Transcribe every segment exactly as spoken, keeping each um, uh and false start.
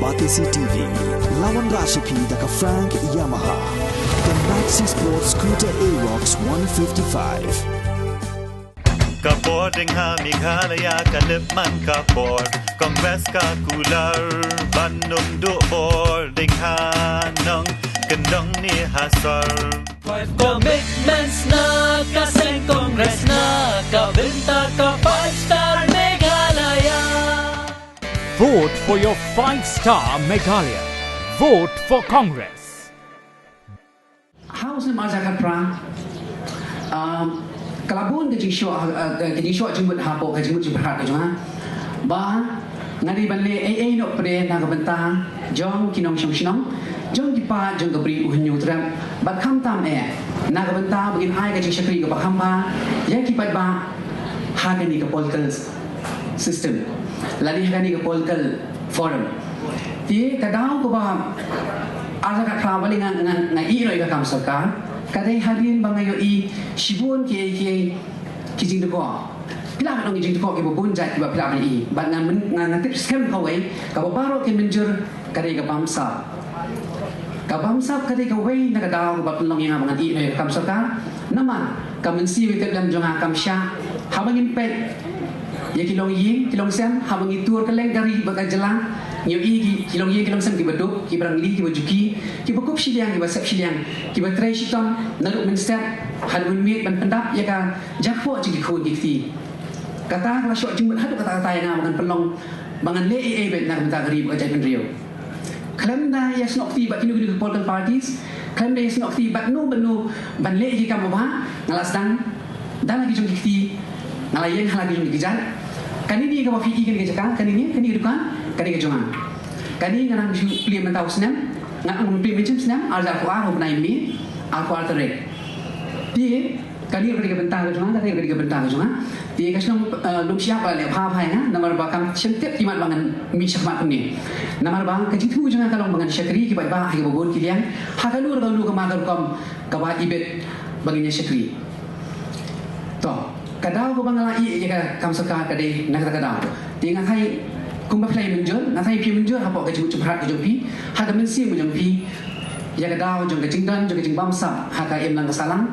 Batesi T V, la wanrah sha phi da ka Frank Yamaha, ka Maxi Sport Scooter Aerox one fifty-five. Ka bor ding ha Meghalaya ka lip man ka bor, Congress ka kular ban ym duh bor ding ha nongkyndong ne ha sor. Five commitments na ka seng Congress na ka bynta ka Five Star Meghalaya. Vote for your five-star Meghalaya. Vote for Congress. Ha u snem ar hajar khatphra, um, ka la bun ka jingshoh, uh, ka jingshoh jingmut hapoh ka jingmut jingpyrkhat ka jong nga. Ba nga dei ban leh ei ei noh pat na ka bynta jong ki nongshong shnong, jong ki paid jong ka Ri U Hynñiewtrep, bad khamtam eh na ka bynta ba ngin ai ka jingshakri kaba kham bha ïa ki paidbah ha kane ka political system lane ha kane ka political forum. Te ka daw kaba ar hajar khatphra ba leh nga, nga, nga ïeh noh ïa ka kam sorkar, ka dei hadien ba nga ïohi shibun kiei kiei ki jingdukor. Phi lah ban ong ki jingdukor kiba bun jait kiba phi lah ban ïohi. Bad nga myn-, nga, nga tip skhem kawei kaba baroh kin mynjur, ka dei ka bamsap. Ka bamsap ka dei kawei na ka daw kaba pynlong ïa nga ba ngan ïeh noh ïa ka kam sorkar. Namar ka mynsiem ba tip lem jong nga kam shah haba ngin peit ïa ki longïing ki longsem, haba ngi tur kylleng ka ri bad ka jylla, ngi ïohi ki, ki longïing ki longsem kiba duk, kiba rangli, kiba juki, kiba kup shiliang, kiba sep shiliang, kiba trei shitom naduh mynstep haduh mynmiet ban pyndap ïa ka jingkpoh jong ki khun ki kti. Kata ka la shoh jingmut haduh katta katta ïa nga ba ngan pynlong, ba ngan leh ei ei beit na ka bynta ka ri bad ka jaitbynriew. Khlem da ïasnoh kti bad kino kino ki political parties, khlem da ïasnoh kti bad no bad no ban leh ïa ki kam ba bha, nga la sdang da la ki jong ki kti, nga la ïeng ha la ki jong ki kjat. Kane ne kaba phi i kane ka jaka, kane ne, kane ka dukan, kane ka jong nga. Kane nga nang shu plie mynta u snem, nga nang plie mynshem snem ar hajar arphew ar, u bnai May, arphew ar tarik. Te kane ka dei ka bynta ka jong nga, kane ka dei ka bynta ka jong nga. Te ka shnong, eh, Lumshyiap ka la leh bha bha ïa nga, namar ba kam shym tip imat ba ngan mih shakhmat kumne. Namar ba ka jingthmu jong nga ka long ba ngan shakri ki paidbah ha kiba bun ki liang, ha kano kano ka mar ka rukom kaba ibit ba ngin ïa shakri. To, ka daw kaba nga la ïeh ïa ka kam sorkar ka dei na kata ka daw. Te nga tharai kumba phi la ïa mynjur, nga tharai phi mynjur hapoh ka jingmut jingpyrkhat ka jong phi, ha ka mynsiem ka jong phi, ïa ka daw jong ka jingdon jong ka jingbamsap ha ka imlang ka sahlang,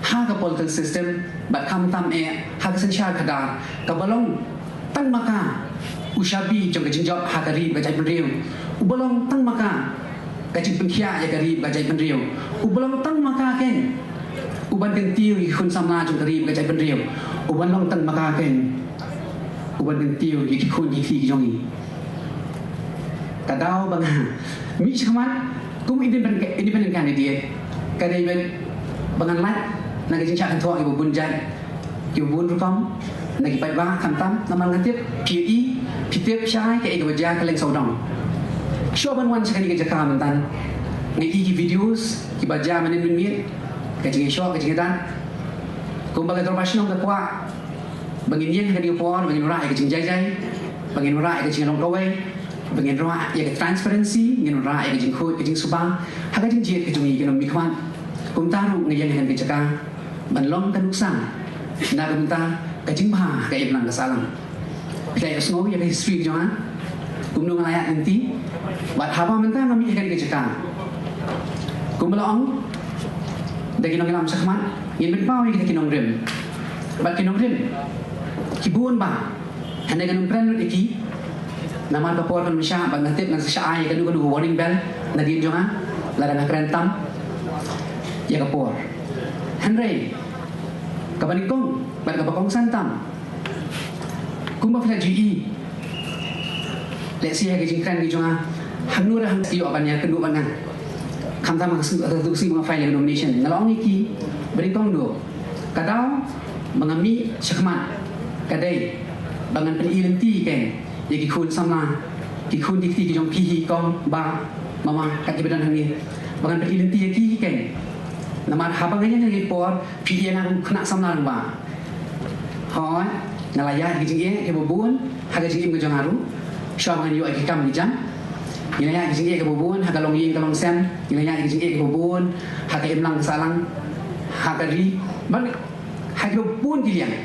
ha ka political system, bad khamtam eh ha ka synshar khadar, kaba long tang ma ka u shabi jong ka jingjop ha ka ri bad ka jaitbynriew, uba long tang ma ka ka jingpynkhiah ïa ka ri bad ka jaitbynriew, uba long tang ma ka keiñ uban kyntiew ïa ki khun samla jong ka ri bad ka jaitbynriew, uban long tang ma ka keiñ uban kyntiew ïa ki khun ki kti ki jong ngi. Ka daw ba nga mih shakhmat kum independent, independent candidate ka dei beit ba ngan lait na ka jingshah kynthoh kiba bun jait, kiba bun rukom na ki paidbah, khamtam namar nga tip phi ïohi, phi tip shai kaei kaba jia kylleng sawdong. Shuwa ban wan sha kane ka jaka mynta, nga ïohi ki videos kiba jia mynnin mynmiet, ka jingïashoh ka jingïadat. Kumba ka dorbar shnong ka kwah ba ngin ïeng ha kane ka por, ba ngin wanrah ïa ka jingjai jai, ba ngin wanrah ïa ka jinglong kawei, ba ngin wanrah ïa ka transparency, ngin wanrah ïa ka jingkhuid ka jingsuba ha ka jingjied ka jong ngi ki nongmihkhmat. Kumta ruh nga ïeng ha kane ka jaka ban long ka nuksa na ka bynta ka jingbha ka imlang ka sahlang. Phi la ïohsngew ïa ka history ka jong nga, kumno nga la ïaid lynti bad haba mynta nga mih ha kane ka jaka. Kumba la ong da ki nongïalam shakhmat, ngin pynpaw ïa kita ki nongrim. Bad ki nongrim ki bun bha. Hynrei ngan ym kren lut ïa ki namar ka por kan ym shah, bad nga tip ngan sa shah ai ïa kano kano ka warning bell na ka liang jong nga lada nga kren tam ïa ka por. Hynrei kaba nyngkong bad kaba kongsan tam, kumba phi la ju ïohi, lehse ha ka jingkren ka jong nga, hangno ruh hangno ïoh ban ïakynduh bad nga. Khamtam ha ka sngi, ha ka sngi ba nga file ïa ka nomination, nga la ong ïa ki ba nyngkong duh, ka daw ba nga mih shakhmat ka dei ba ngan pyni lynti keiñ ïa ki khun samla, ki khun ki kti ki jong phi hi kong, bah, mama, kat kiba don hangne, ba ngan pyni lynti ïa ki keiñ. Namar haba nga ïeng ha kane ka por, phi ïa nga kum khynnah samla lyngba. Hooid, nga la ïaid ki jingeh kiba bun ha ka jingim ka jong nga ruh. Shuwa ba ngan ïoh ïa ki kam ki jam, ngi la ïaid ki jingeh kiba bun ha ka longïing ka longsem, ngi la ïaid ki jingeh kiba bun ha ka imlang ka sahlang, ha ka ri, bad ha kiba bun ki liang.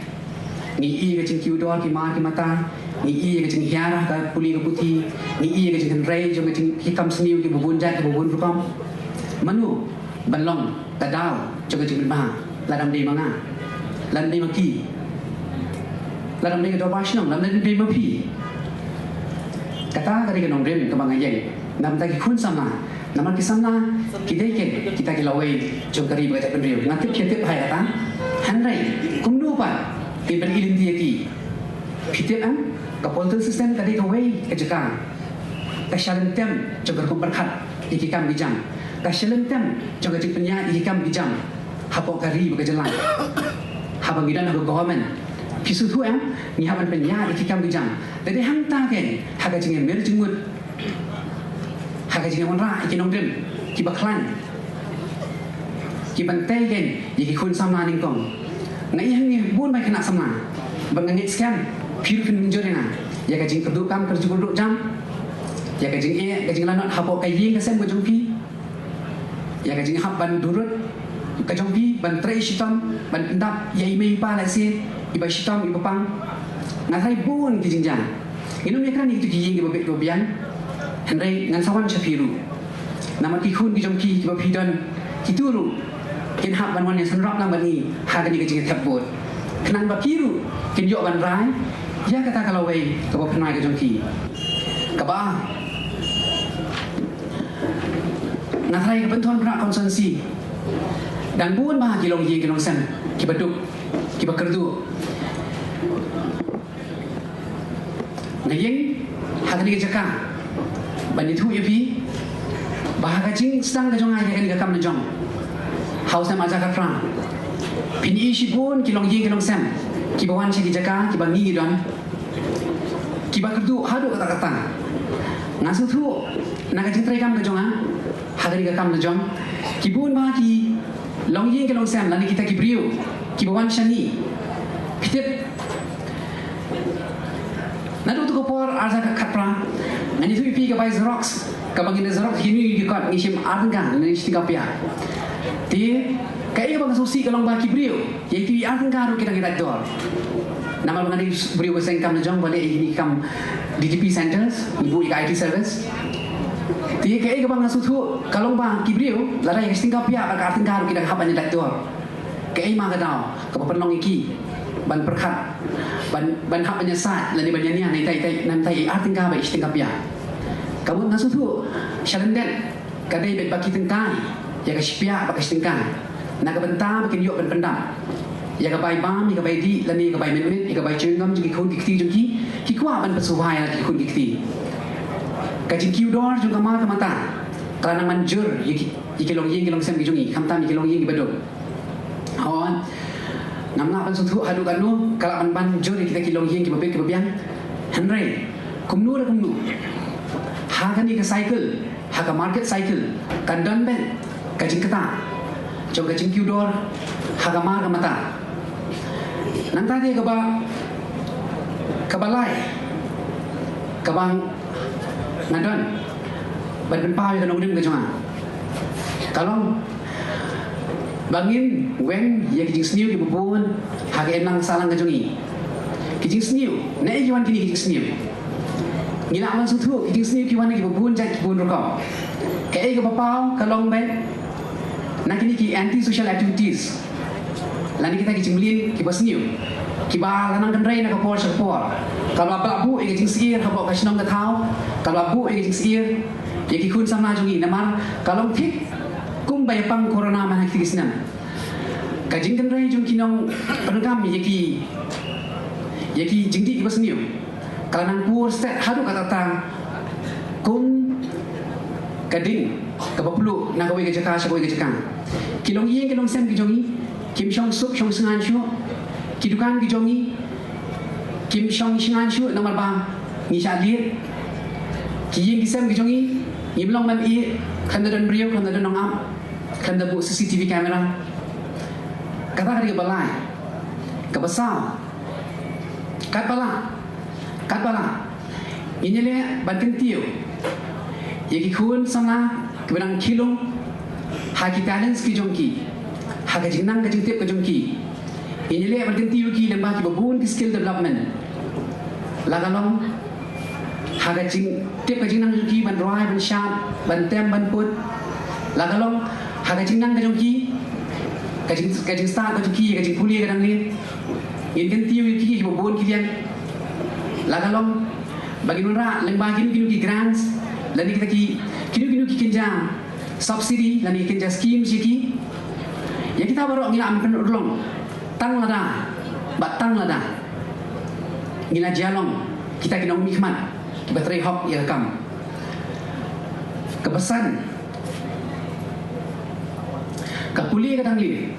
Ngi ïohi ka jingkiew dor ki mar ki mata, Ngi ïohi ka jinghiar ha ka pule ka puthi, ngi ïohi ka jinghynrei jong ka jing, ki kam sniew kiba bun jait kiba bun rukom. Mano ban long ka daw jong ka jingpynbha? Lada ym dei ma nga, lada ym dei ma ki, lada ym dei ka dorbar shnong, lada ym dei ma phi. Kata ka dei ka nongrim kaba nga ïeng na bynta ki khun samla. Namar ki samla ki dei ken kita ki lawei jong ka ri bad ka jaitbynriew. Nga tip phi tip hi kata. Hynrei kumno pat ngin pyni lynti ïa ki? Phi tip em, ka political system ka dei kawei ka jaka ka shalynter jong ka rukom pyrkhat ïa ki kam ki jam, ka shalynter jong ka jingpynïaid ïa ki kam ki jam hapoh ka ri bad ka jylla. Haba ngi don ha ka government, phi sngewthuh em, ngi hap ban pynïaid ïa ki kam ki jam. Te dei hangta ken ha ka jingïamir jingmut, ha ka jingïawanrah ïa ki nongrim kiba khlaiñ, kiban tei ken ïa ki khun samla nyngkong. Nga ïohi hangne bun bai khynnah samla, bad nga ngeit skhem phi ruh phin jur ïa nga, ïa ka jingkyrduh kam kyrduh jam, ïa ka jingeh ka jinglanot hapoh ka ïing ka sem ka jong phi, ïa ka jinghap ban durut ka jong phi, ban trei shitom, ban pyndap ïa i mei i pa lehse iba shitom iba pang. Nga tharai bun ki jingjia. Ngin ym ïakren ïa kito ki ïing kiba bit kiba biang. Hynrei ngan sa wan sha phi ruh. Namar ki khun ki jong phi kiba phi don, kito ruh kin hap ban wan ïasynrap lang bad ngi ha kane ka jingïathep vote, khnang ba ki ruh kin ïoh ban rai ïa kata ka lawei kaba pynrai ka jong ki. Kaba nga tharai ka Pynthorumkhrah constituency dang bun bha ki longïing ki longsem kiba duk, kiba kyrduh. Nga ïeng ha kane ka jaka ban ïathuh ïa phi ba ha ka jingsdang ka jong nga ïa kane ka kam la jong ha u snem ar hajar khatphra, phin ïohi shibun ki longïing ki longsem kiba wan sha ki jaka kiba ngi ngi don, kiba kyrduh haduh katta katta. Nga sngewthuh na ka jingtrei kam ka jong nga ha kane ka kam la jong, ki bun bha ki longïing ki longsem lane kita ki briew kiba wan sha ngi. Phi tip, naduh tu ka por ar hajar khatphra, ngan ïathuh ïa phi ka bai Xerox kaba ngin da Xerox kine ki kot, ngi shim ar tyngka ne shiteng ka pia. Te kaei kaba nga sngewsih ka long ba ki briew ïa kito ar tyngka ruh ki dang ïa lait dor. Namar ba nga dei briew ba seng kam la jong ba leh ïa kine ki kam D T P centers, ngi buh ïa ka I T service. Te kaei kaba nga sngewthuh ka long ba ki briew lada ïa ka shiteng ka pia bad ka ar tyngka ruh ki dang hap ban ïa lait dor. Kaei ma ka daw kaba pynlong ïa ki ban pyrkhat, ban, ban hap ban ïasaid lane ban ïania na itai itai, na itai i ar tyngka bad i shiteng ka pia? Ka mut nga sngewthuh sha lyndet ka dei beit ba ki tyngkai ïa ka shipia bad ka shiteng ka, na ka bynta ba kin ïoh ban pyndap ïa ka bai bam, ïa ka bai dih lane ïa ka bai mynmiet, ïa ka bai chewing gum jong ki khun ki kti jong ki. Ki kwah ban pynsngewbha ïa ki khun ki kti. Ka jingkiew dor jong ka mar ka mata ka la nang ban jur ïa ki, ïa ki longïing ki longsem ki jong ngi, khamtam ïa ki longïing kiba duk. Hooid, ngam lah ban sngewthuh haduh katno ka lah ban ban jur ïa kita ki longïing kiba bit kiba biang. Hynrei kumno la kumno, ha kane ka cycle, ha ka market cycle, kan don beit ka jingktah jong ka jingkiew dor ha ka mar ka mata. Nangta te kaba, kaba lai kaba nga don ban pynpaw ïa ka nongrim ka jong nga ka long ba ngin weng ïa ki jingsniew kiba bun ha ka imlang sahlang ka jong ngi. Ki jingsniew, naei ki wan kine ki jingsniew? Ngi lah ban sngewthuh ki jingsniew ki wan na kiba bun jait, kiba bun rukom. Kaei kaba paw ka long beit na kine ki anti social activities lane kita ki jingmlien kiba sniew kiba la nang kynrei na ka por sha ka por. Ka la buh ïa ka jingsyier hapoh ka shnong ka thaw, ka la buh ïa ka jingsyier ïa ki khun samla jong ngi namar ka long thik kumba ïa pang corona man ha kine ki snem. Ka jingkynrei jong ki nongpyndonkam ïa ki, ïa ki jingdih kiba sniew ka la nang pur stet haduh katta katta kum ka ding kaba pluh na kawei ka jaka sha kawei ka jaka. Ki longïing ki longsem ki jong ngi kim shong suk shong shngain shuh. Ki dukan ki jong ngi kim shong shngain shuh namar ba ngi shah lieh. Ki ïing ki sem ki jong ngi ngim long ban ïeh, khlem da don briew, khlem da don nongap, khlem da buh C C T V camera. Kata ka dei kaba lai. Kaba saw, katba lah, katba lah, ngin ïaleh ban kyntiew ïa ki khun samla kiba dang khih lung ha ki talents ki jong ki, ha ka jingnang ka jingtip ka jong ki. Ngin ïaleh ban kyntiew ïa ki lyngba kiba bun ki skill development. La ka long ha ka jingtip ka jingnang jong ki ban rwai, ban shad, ban tem, ban put. La ka long ha ka jingnang ka jong ki, ka jing, ka jingstad ka jong ki, ka jingpule ka dang lieh. Ngin kyntiew ïa ki kiba bun ki liang. La ka long ba ngin wanrah lyngba kino kino ki grants lane kita ki, kino kino ki kynja subsidy lane ki kynja scheme sha ki. Ïa kita baroh ngi la pynurlong tang lada, bad tang lada ngi la jia long kita ki nongmihkhmat kiba trei hok ïa ka kam. Kaba san, ka pule ka dang lieh.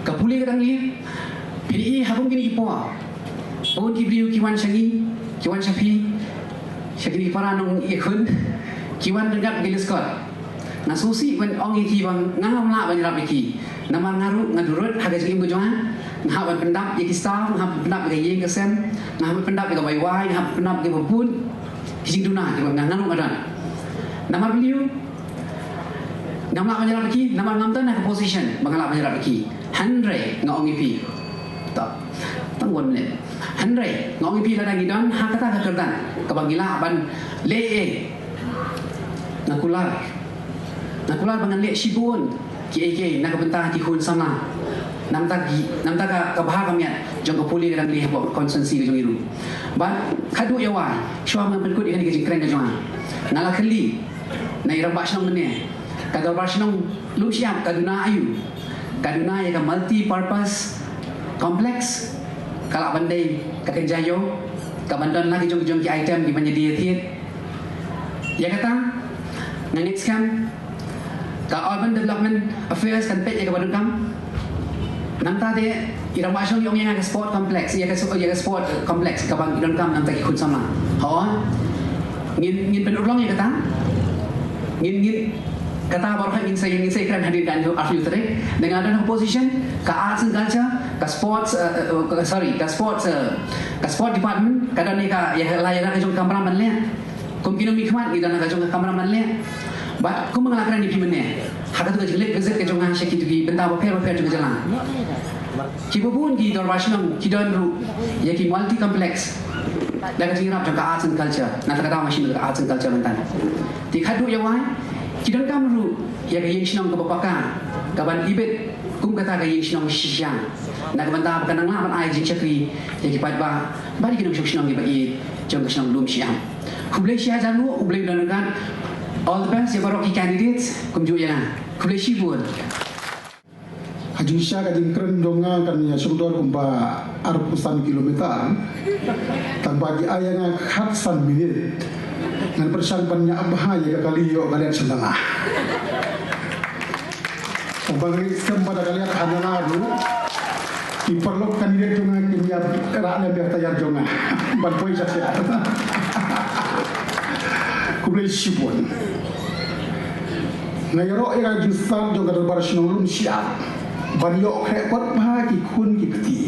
Ka pule ka dang lieh. Phi ïohi ha bun kine ki por, bun ki briew ki wan sha ngi, ki wan sha phi, sha kine ki para nongïakhun, ki wan ryngkat bad ki list kot. Nga sngewsih ban ong ïa ki ba nga ngam lah ban ïarap ïa ki. Namar nga ruh nga durut ha ka jingim ka jong nga. Nga hap ban pyndap ïa ki staff, nga hap ban pyndap ïa ka ïing ka sem, nga hap ban pyndap ïa ka waiwai, nga hap ban pyndap ïa ka babun ki jingduna kiba nga, nga ruh nga don. Namar balei? Ngam lah ban ïarap ïa ki namar ngam don ha ka position ba nga lah ban ïarap ïa ki. Hynrei nga ong ïa phi, tang, tang one minute. Hynrei nga ong ïa phi, lada ngi don ha kata ka kyrdan kaba ngi lah ban leh ei, nga kular, nga kular ba ngan leh shibun kiei kiei na ka bynta ki khun samla. Namar ka, namar ka, ka bha ka miat jong ka pule ka dang lieh hapoh constituency ka jong ngi ruh. Bad khatduh ïa wai, shuwa ban pynkut ïa kane ka jingkren ka jong nga, nga la kylli na i rangbah shnong mynne, ka dorbar shnong Lumshyiap ka duna aiu? Ka duna ïa ka multi purpose complex, ka lah ban dei ka kynja ïew, ka ban don la ki jong ki jong ki item kiban ïadie thied. Ïa kata nga ngeit skhem ka Urban Development Affairs kan peit ïa kaba donkam. Nangta de i rangbah shnong i ong ïa nga ka sport complex, ïa ka, ïa ka sport complex kaba ngi donkam namar ki khun samla. Hooid, ngin, ngin pynurlong ïa kata. Ngin, ngin, kata baroh ngin sa, ngin sa kren hadien ka arphew tarik. Nga don ha ka position, ka arts and culture, ka sports, eh, eh, ka, sorry, ka sports, eh, ka sport department ka don ïa ka, ïa ka, la ïa ka jong ka kamram ban leh. Kum ki nongmihkhmat ngi don ha ka jong ka kamram ban leh. Bad kum ba nga la kren ïa phi mynne, ha katu ka jingleit visit ka jong nga sha kitu ki bynta bapher bapher jong ka jylla, kiba bun ki dorbar shnong ki don ruh ïa ki multi complex da ka jingïarap jong ka arts and culture. Na kata ka daw nga shim ka arts and culture mynta. Te khatduh ïa wai, ki donkam ruh ïa ka ïing shnong kaba paka, kaban ibit kum kata ka ïing shnong shisha, na ka bynta ba kan nang lah ban ai jingshakri ïa ki paidbah bad ïa ki nongshong shnong kiba ïeit jong ka shnong Lumshyiap. Khublei shihajar nguh, U Blei un don ryngkat. All the best ïa baroh ki candidates kumjuh ïa nga. Khublei shibun. Ha jingshisha ka jingkren jong nga kan ïa shongdor kumba arphew san kilometer. Tang ba ki ai ïa nga khatsan minit. Ngan pyrshang ban ñiah bha ïa ka kali ïoh ka liat sha na la. Tang ba ngi skhem ba da ka liat ha na la ruh, ki paralok candidate jong nga kin ïa rah lem ïa ka tayar jong nga ban poi sha sha. Khublei shibun. Nga ïaroh ïa ka jingstad jong ka dorbar shnong Lumshyiap ban ïoh khreh kot bha ki khun ki kti.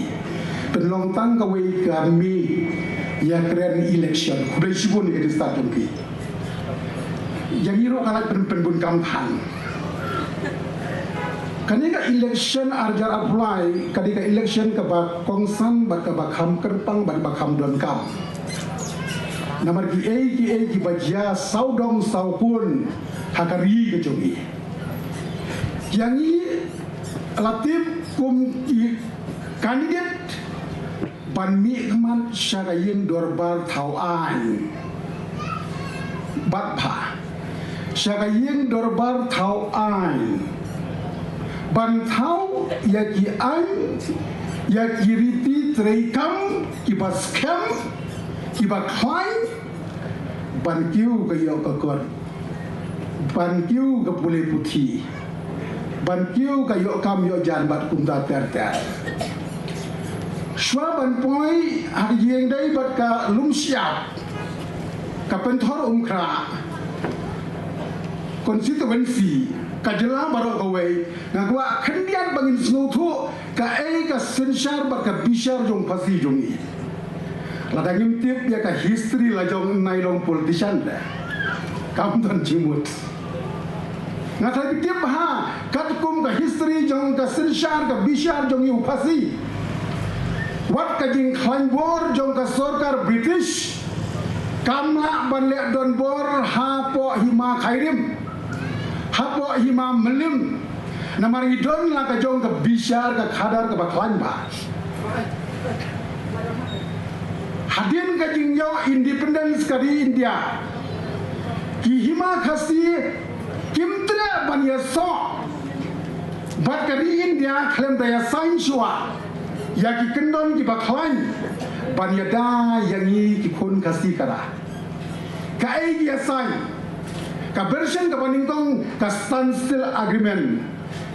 Pynlong tang kawei ka mih ïa kren election. Khublei shibun ïa ka jingstad jong ki. Ïa ngi ruh ka la pyn, pynbun kam than. Kane ka election ar hajar arphew lai ka dei ka election kaba kongsan bad kaba kham kyrpang bad kaba kham donkam. Namar kiei kiei kiba jia sawdong sawkun ha ka ri ka jong ngi. Ïa ngi la tip kum ki candidate ban mihkhmat sha ka ïing dorbar thaw aiñ. Bad pha sha ka ïing dorbar thaw aiñ ban thaw ïa ki aiñ, ïa ki riti treikam kiba skhem, kiba khlaiñ, ban kiew ka ïoh ka kot, ban kiew ka pule puthi, ban kiew ka ïoh kam ïoh jan bad kumta ter ter. Shuwa ban poi ha ka ïing dei bad ka Lumshyiap, ka Pynthorumkhrah constituency, ka jylla baroh kawei, nga kwah khyndiat ba ngin sngewthuh kaei ka synshar bad ka bishar jong Khasi jong ngi. Lada ngim tip ïa ka history la jong nai long politician de, kam don jingmut. Nga tharai phi tip bha katkum ka history jong ka synshar ka bishar jong ngi u Khasi. Wat ka jingkhlaiñ bor jong ka sorkar British kam lah ban leh donbor hapoh hima Khyrim, hapoh hima Mylliem. Namar ngi don la ka jong ka bishar ka khadar kaba khlaiñ bha. Hadien ka jingïoh independence ka ri India, ki hima Khasi kim treh ban ïasoh bad ka ri India khlem da ïa sign shuwa ïa ki kyndon kiba khlaiñ ban ïada ïa ngi ki khun Khasi Khara. Kaei ki ïa sign? Ka version kaba nyngkong ka Standstill Agreement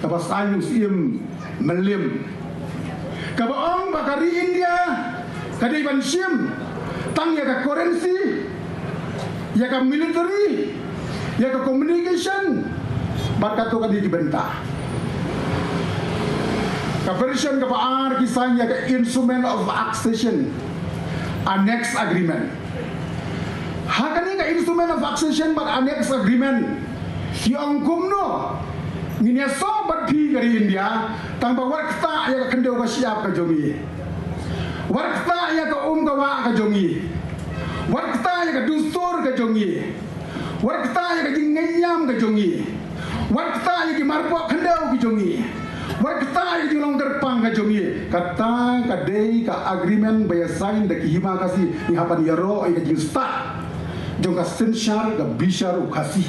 kaba sign u Syiem Mylliem, kaba ong ba ka ri India ka dei ban shim tang ïa ka currency, ïa ka military, ïa ka communication, bad katto katne ki bynta. Ka version kaba ar ki sign ïa ka Instrument of Accession, Annex Agreement. Ha kane ka Instrument of Accession bad Annex Agreement ki ong kumno: ngin ïasoh bad phi ka ri India, tang ba wat ktah ïa ka khyndew ka shyiap ka jong ngi, wat ktah ïa ka um ka wah ka jong ngi, wat ktah ïa ka dustur ka jong ngi, wat ktah ïa ka jingngeit niam ka jong ngi, wat ktah ïa ki marpoh khyndew ki jong ngi, wat ktah ïa ka jinglong kyrpang ka jong ngi. Kata ka dei ka agreement ba ïa sign da ki hima Khasi. Ngi hap ban ïaroh ïa ka jingstad jong ka synshar ka bishar u Khasi.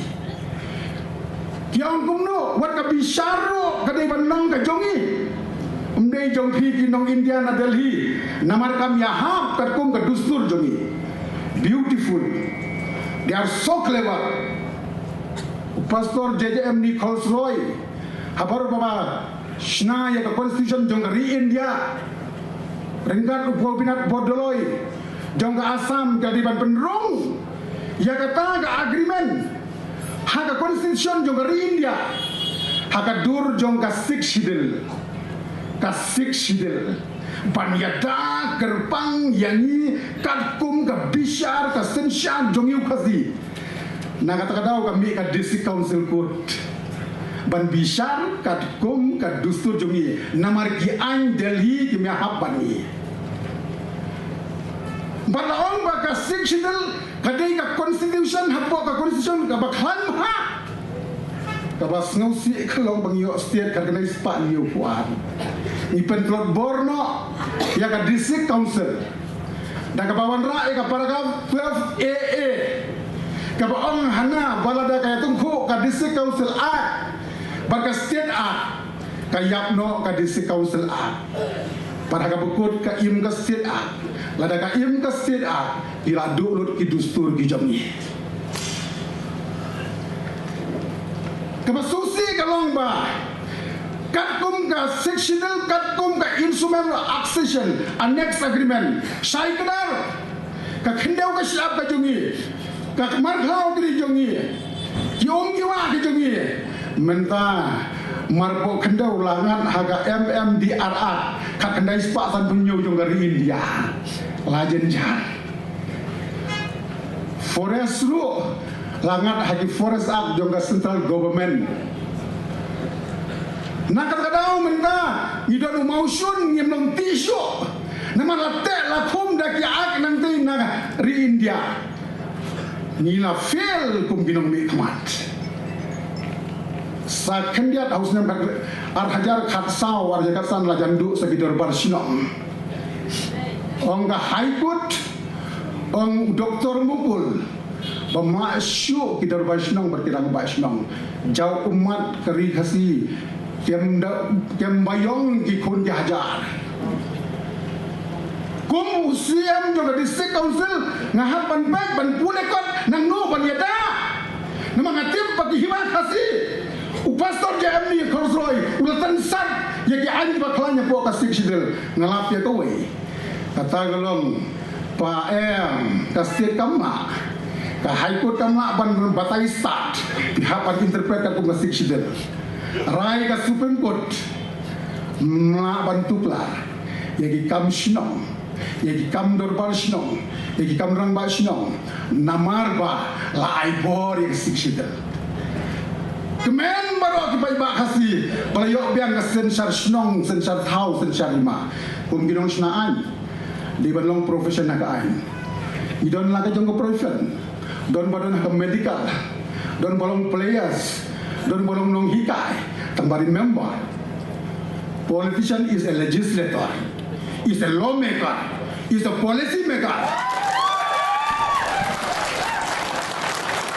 Ki ong kumno: wat ka bishar ruh ka dei ban long ka jong ngi, ym dei jong phi ki nong India na Delhi, namar kam ïahap katkum ka dustur jong ngi. Beautiful. They are so clever. U Pastor J J M Nichols Roy, habar ba ba shna ïa ka constitution jong ka ri India ryngkat u Gopinath Bordoloi jong ka Assam, ka dei ban pynrung ïa kata ka agreement ha ka constitution jong ka ri India, ha ka dur jong ka Sixth Schedule. Ka Sixth Schedule ban ïada kyrpang ïa ngi katkum ka bishar ka synshar jong ngi u Khasi. Na kata ka daw ka mih ka District Council Court ban bishar katkum ka dustur jong ngi, namar ki aiñ Delhi kim ïahap bad ngi. Bad la ong ba ka Sixth Schedule ka dei ka constitution, hapoh ka constitution kaba khlaiñ bha, kaba sngewsih ka long ba ngi ïoh state khatkhyndai spah hynñiewphew ar. Ngi pyntlot bor noh ïa ka District Council da kaba wanrah ïa ka paragraph twelve A A, kaba ong hana ba lada ka ïatyngkhuh ka District Council Act bad ka State Act, ka ïap noh ka District Council Act. Bad ha kaba kut ka im ka State Act. Lada ka im ka State Act, ki la duh lut ki dustur ki jong ngi. Kaba sngewsih ka long ba katkum ka Sixth Schedule, katkum ka Instrument of Accession, Annex Agreement, shai kdar ka khyndew ka shyiap ka jong ngi, ka markhaw ka ri jong ngi, ki um ki wah ka jong ngi. Mynta marpoh khyndew la ngat ha ka M M D R Act, khatkhyndai spah sanphew hynñiew jong ka ri India. La jynjar. Forest ruh la ngat ha ki Forest Act jong ka central government. Na kata ka daw mynta ngi don u mawshun, ngim long tissue. Namar la teh la khum da ki act nangtei na ri India. Ngi la fail kum ki nongmihkhmat. Sa khyndiat ha u snem ar hajar khatsaw, ar hajar khatsan la jan duh sa ki dorbar shnong. Ong ka High Court, ong u Doktor Mukul, ba mah shuh ki dorbar shnong bad ki rangbah shnong. Jaw ummat ka ri Khasi kem da, kem baïong ki khun ki hajar. Kum u C M jong ka District Council nga hap ban peit ban pule kot nangno ban ïada. Namar nga tip ba ki hima Khasi, u Pastor J M Nichols Roy u la tynsat ïa ki aiñ kiba khlaiñ hapoh ka Sixth Schedule. Nga lap ïa kawei. Kata ka long ba em, ka state kam lah, ka High Court kam lah ban batai stad. Phi hap ban interpret katkum ka Sixth Schedule. Rai ka Supreme Court ym lah ban tuklar ïa ki kam shnong, ïa ki kam dorbar shnong, ïa ki kam rangbah shnong, namar ba la ai bor ïa ka Sixth Schedule. Kmen baroh ki paidbah Khasi ba la ïoh biang ka synshar shnong, synshar thaw, synshar hima. Kum ki nongshna aiñ, dei ban long profession ha ka aiñ. Ngi don la ka jong ka profession, don ba don ha ka medical, don ba long players, don ba long nonghikai. Tang ba remember, politician is a legislator, is a lawmaker, is a policy maker.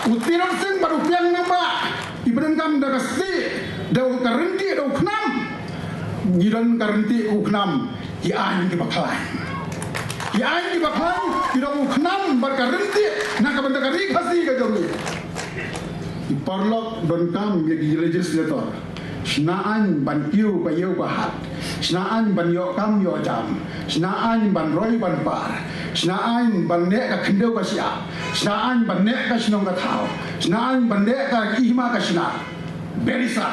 U Tirot Sing bad u Piang Nambah, i ba donkam da ka stieh, da ka ryntih, da u khnam. Ngi don ka ryntih, u khnam, ki aiñ kiba khlaiñ. Ki aiñ kiba khlaiñ ki don u khnam bad ka ryntih na ka bynta ka ri Khasi ka jong ngi. Ki paralok, donkam ïa ki legislator. Shna aiñ ban kiew ka ïew ka hat. Shna aiñ ban ïoh kam ïoh jam. Shna aiñ ban roi ban par. Shna aiñ ban neh ka khyndew ka shyiap. Shna aiñ ban neh ka shnong ka thaw. Shna aiñ ban neh ka hima ka shna. Barrister.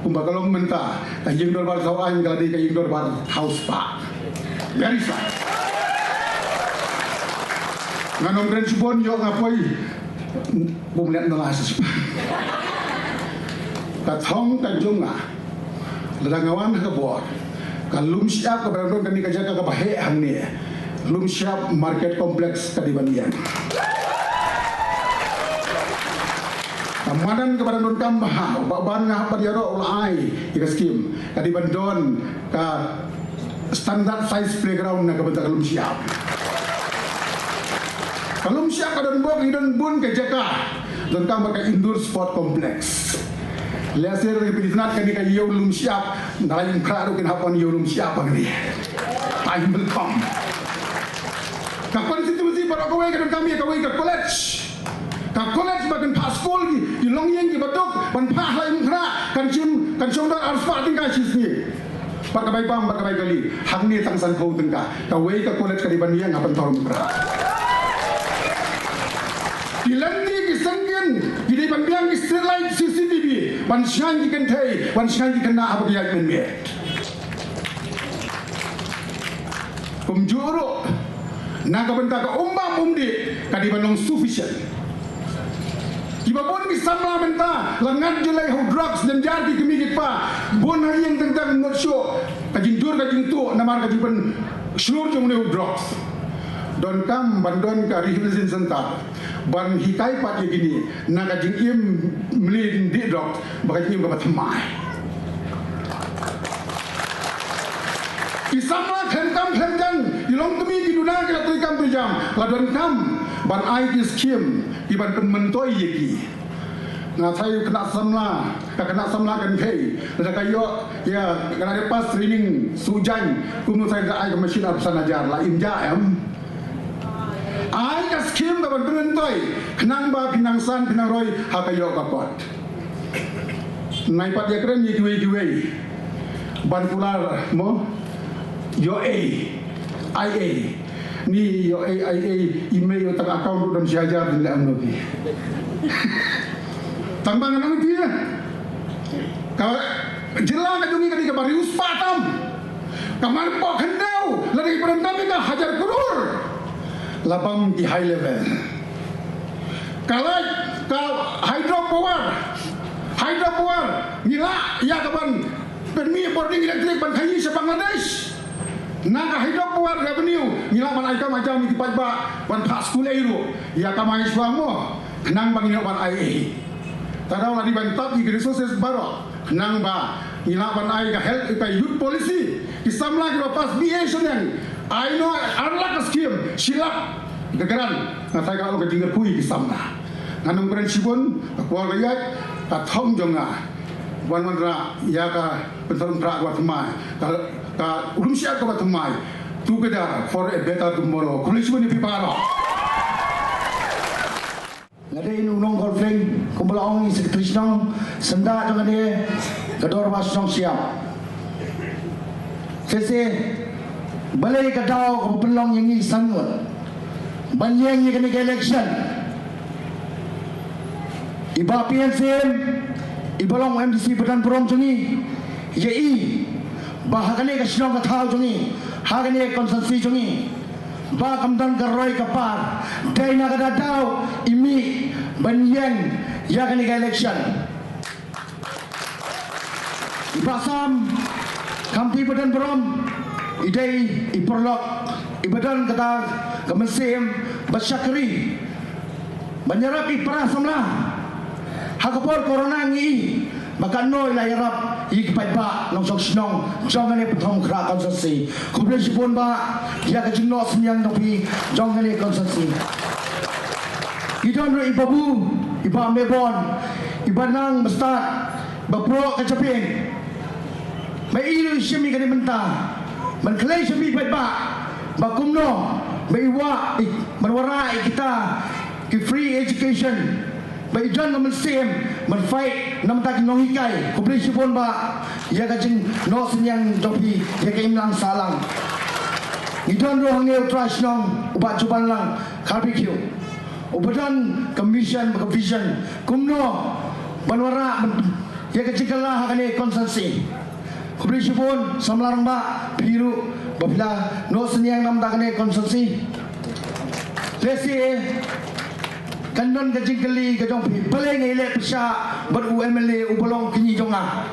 Kumba ka long mynta, ka ïing dorbar thaw aiñ ka la dei ka ïing dorbar thaw spah. Barrister. Ngan ym kren shibun, ïoh nga poi. Bym leh na la sa spah. Ka thong ka jong nga, lada nga wan ha ka bor, ka lum shyiap kaba dang don kane ka jaka kaba heh hangne, lum shyiap market complex ka dei ban ïeng. Ka madan kaba dang donkam bha, ba ban nga hap ban ïaroh u la ai ïa ka skim, ka dei ban don ka standard size playground na ka bynta ka lum shyiap. Ka lum shyiap ka don bok, i don bun ka jaka. Donkam bad ka indoor sport complex. Lehse ruh phi la sngap kane ka ïew lum shyiap, na la ïing phra ruh kin hap ban ïew lum shyiap hangne. Ai, welcome. Ka constituency baroh kawei ka donkam ïa kawei ka college. Ka college ba kan phah skul ki, ki longïing kiba duk, ban phah ha la ïing phra, kan shim, kan shong don arspah tyngka shi sngi. Bad ka bai bam, bad ka bai kali, hangne tang sanphew tyngka. Kawei ka college ka dei ban ïeng ha Pynthorumkhrah. Ki lynti ki syngkien, ki dei ban biang ki street light, C C T V, ban shngaiñ ki kynthei, ban shngaiñ ki khynnah haba ki ïaid mynmiet. Kumjuh ruh, na ka bynta ka um bam um dih, ka dei ban long sufficient. Kiba bun ki samla mynta la ngat jlei ha u drugs, jynjar ki kmie ki kpa, bun ha ïing teng teng, not sure ka jingdur ka jingtuh namar ka jingpynshlur jong une u drugs. Donkam ban don ka rehabilitation center ban hikai pat ïa kine na ka jingim mlien dih drugs, ba ka jingim kaba thymmai. Ki samla khlem kam khlem jan, ki longkmie ki duna ki la trei kam trei jam, la donkam ban ai ki skim ki ban pynmyntoi ïa ki. Nga tharai u khynnah samla, ka khynnah samla kynthei, lada ka ïoh ïa, ka la dep pass training suh jaiñ, kumno tharai da ai ka machine arphew san hajar, la im jah em? Ai ka skim ka ban pynmyntoi, khnang ba phin nang san phin nang roi ha ka ïoh ka kot. Nai pat ïakren ïa kiwei kiwei. Ban kular mo, ïoh ei, ai ei. Ni ïoh ei, ai ei, i mei ïoh tang account ruh don shi hajar, dang leh kumno phi. Tang ba ngan ong ïa phi, ka jylla ka jong ngi ka dei kaba riewspah tam. Ka marpoh khyndew, lada ki pyndonkam ïa ka hajar klur, la bam ki high level. Ka light, ka hydro power, hydro power, ngi lah ïa ka ban pynmih bording electric ban khaïi sha Bangladesh. Na ka hydro power revenue ngi lah ban ai kam ai jam ïa ki paidbah ban phah skul ei ruh, ïa kam ai shuwa mo, khnang ba ngin ïoh ban ai ei. Te daw la dei ban tap ïa ki resources baroh. Khnang ba ngi lah ban ai ka health, ka youth policy. Ki samla kiba pass B A shaneng, ai noh ar lak ka skim, shi lak ka grant. Nga tharai ka long ka jingkyrkhu ïa ki samla. Ngan ym kren shibun, ka kwah ka ïaid, ka thong jong nga, wan wanrah ïa ka Pynthorumkhrah kaba thymmai, ka, ka lum shyiap kaba thymmai. Together for a better tomorrow. Khublei shibun ïa phi baroh. Nga dei u nongkor Fleng, kumba la ong i Secretary Shnong, syndah jong nga dei ka Dorbar Shnong Siap. Te se, balei ka daw kaba pynlong ïa ngi san ngut ban ïeng ïa kane ka election? I Bah P N C M, iba long M D C ba don burom jong ngi, ïa i ba ha kane ka shnong ka thaw jong ngi, ha kane ka constituency jong ngi, ba kam don ka roi ka par, dei na kata ka daw i mih ban ïeng ïa kane ka election. I Bah Sam, Kam dei ba don burom, i dei i paralok iba don kata ka mynsiem ba shakri ban ïarap ïa i para samla. Ha ka por corona ngi i ba katno i la ïarap ïa ki paidbah nongshong shnong jong kane Pathom Khrah constituency. Khublei shibun bah ïa ka jingnoh synñiang jong phi jong kane constituency. I don ruh i babu, i Bah Mebon, iba nang ba stad ba proh ka jabieng. Ba i ruh i shim ïa kane mynta ban khlei sha phi paidbah ba kumno ba i wah ban wanrah ïa kita ki free education. Ba i don ka mynsiem ban fight namar ki nonghikai. Khublei shibun bah ïa ka jingnoh synñiang jong phi ïa ka imlang sahlang. Ngi don ruh hangne u trai shnong u Bah Jubanlang Kharbeithiew, uba don ka mission bad ka vision kumno ban wanrah ban ïa ka jingkylla ha kane constituency. Khublei shibun samla rangbah, phi ruh ba phi la noh synñiang namar kane constituency. Lehse kan don ka jingkylli ka jong phi, balei nga ïaleh pyrshah bad u M L A uba long kñi jong nga?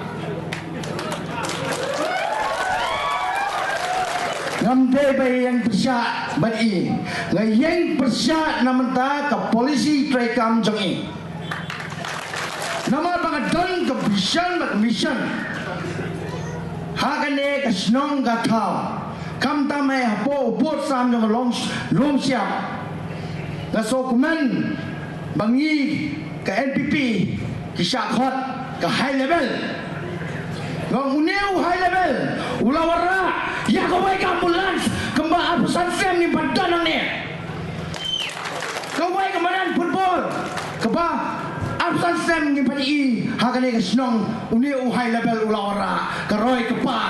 Ngam dei ba ïeng pyrshah bad i, nga ïeng pyrshah namar ka policy treikam jong i. Namar ba nga don ka vision bad ka mission ha kane ka shnong ka thaw. Khamtam eh hapoh u pud sam jong ka long lum siap. Nga sngewkmen ba ngi ka N P P ki shah khot ka high level. Nga ong une u high level u la wanrah ïa kawei ka ambulance kumba arphew san snem ngim pat don hangne. Kawei ka madan football kaba arphew san snem ngim pat i ha kane ka shnong, une u high level u la wanrah, ka roi ka par.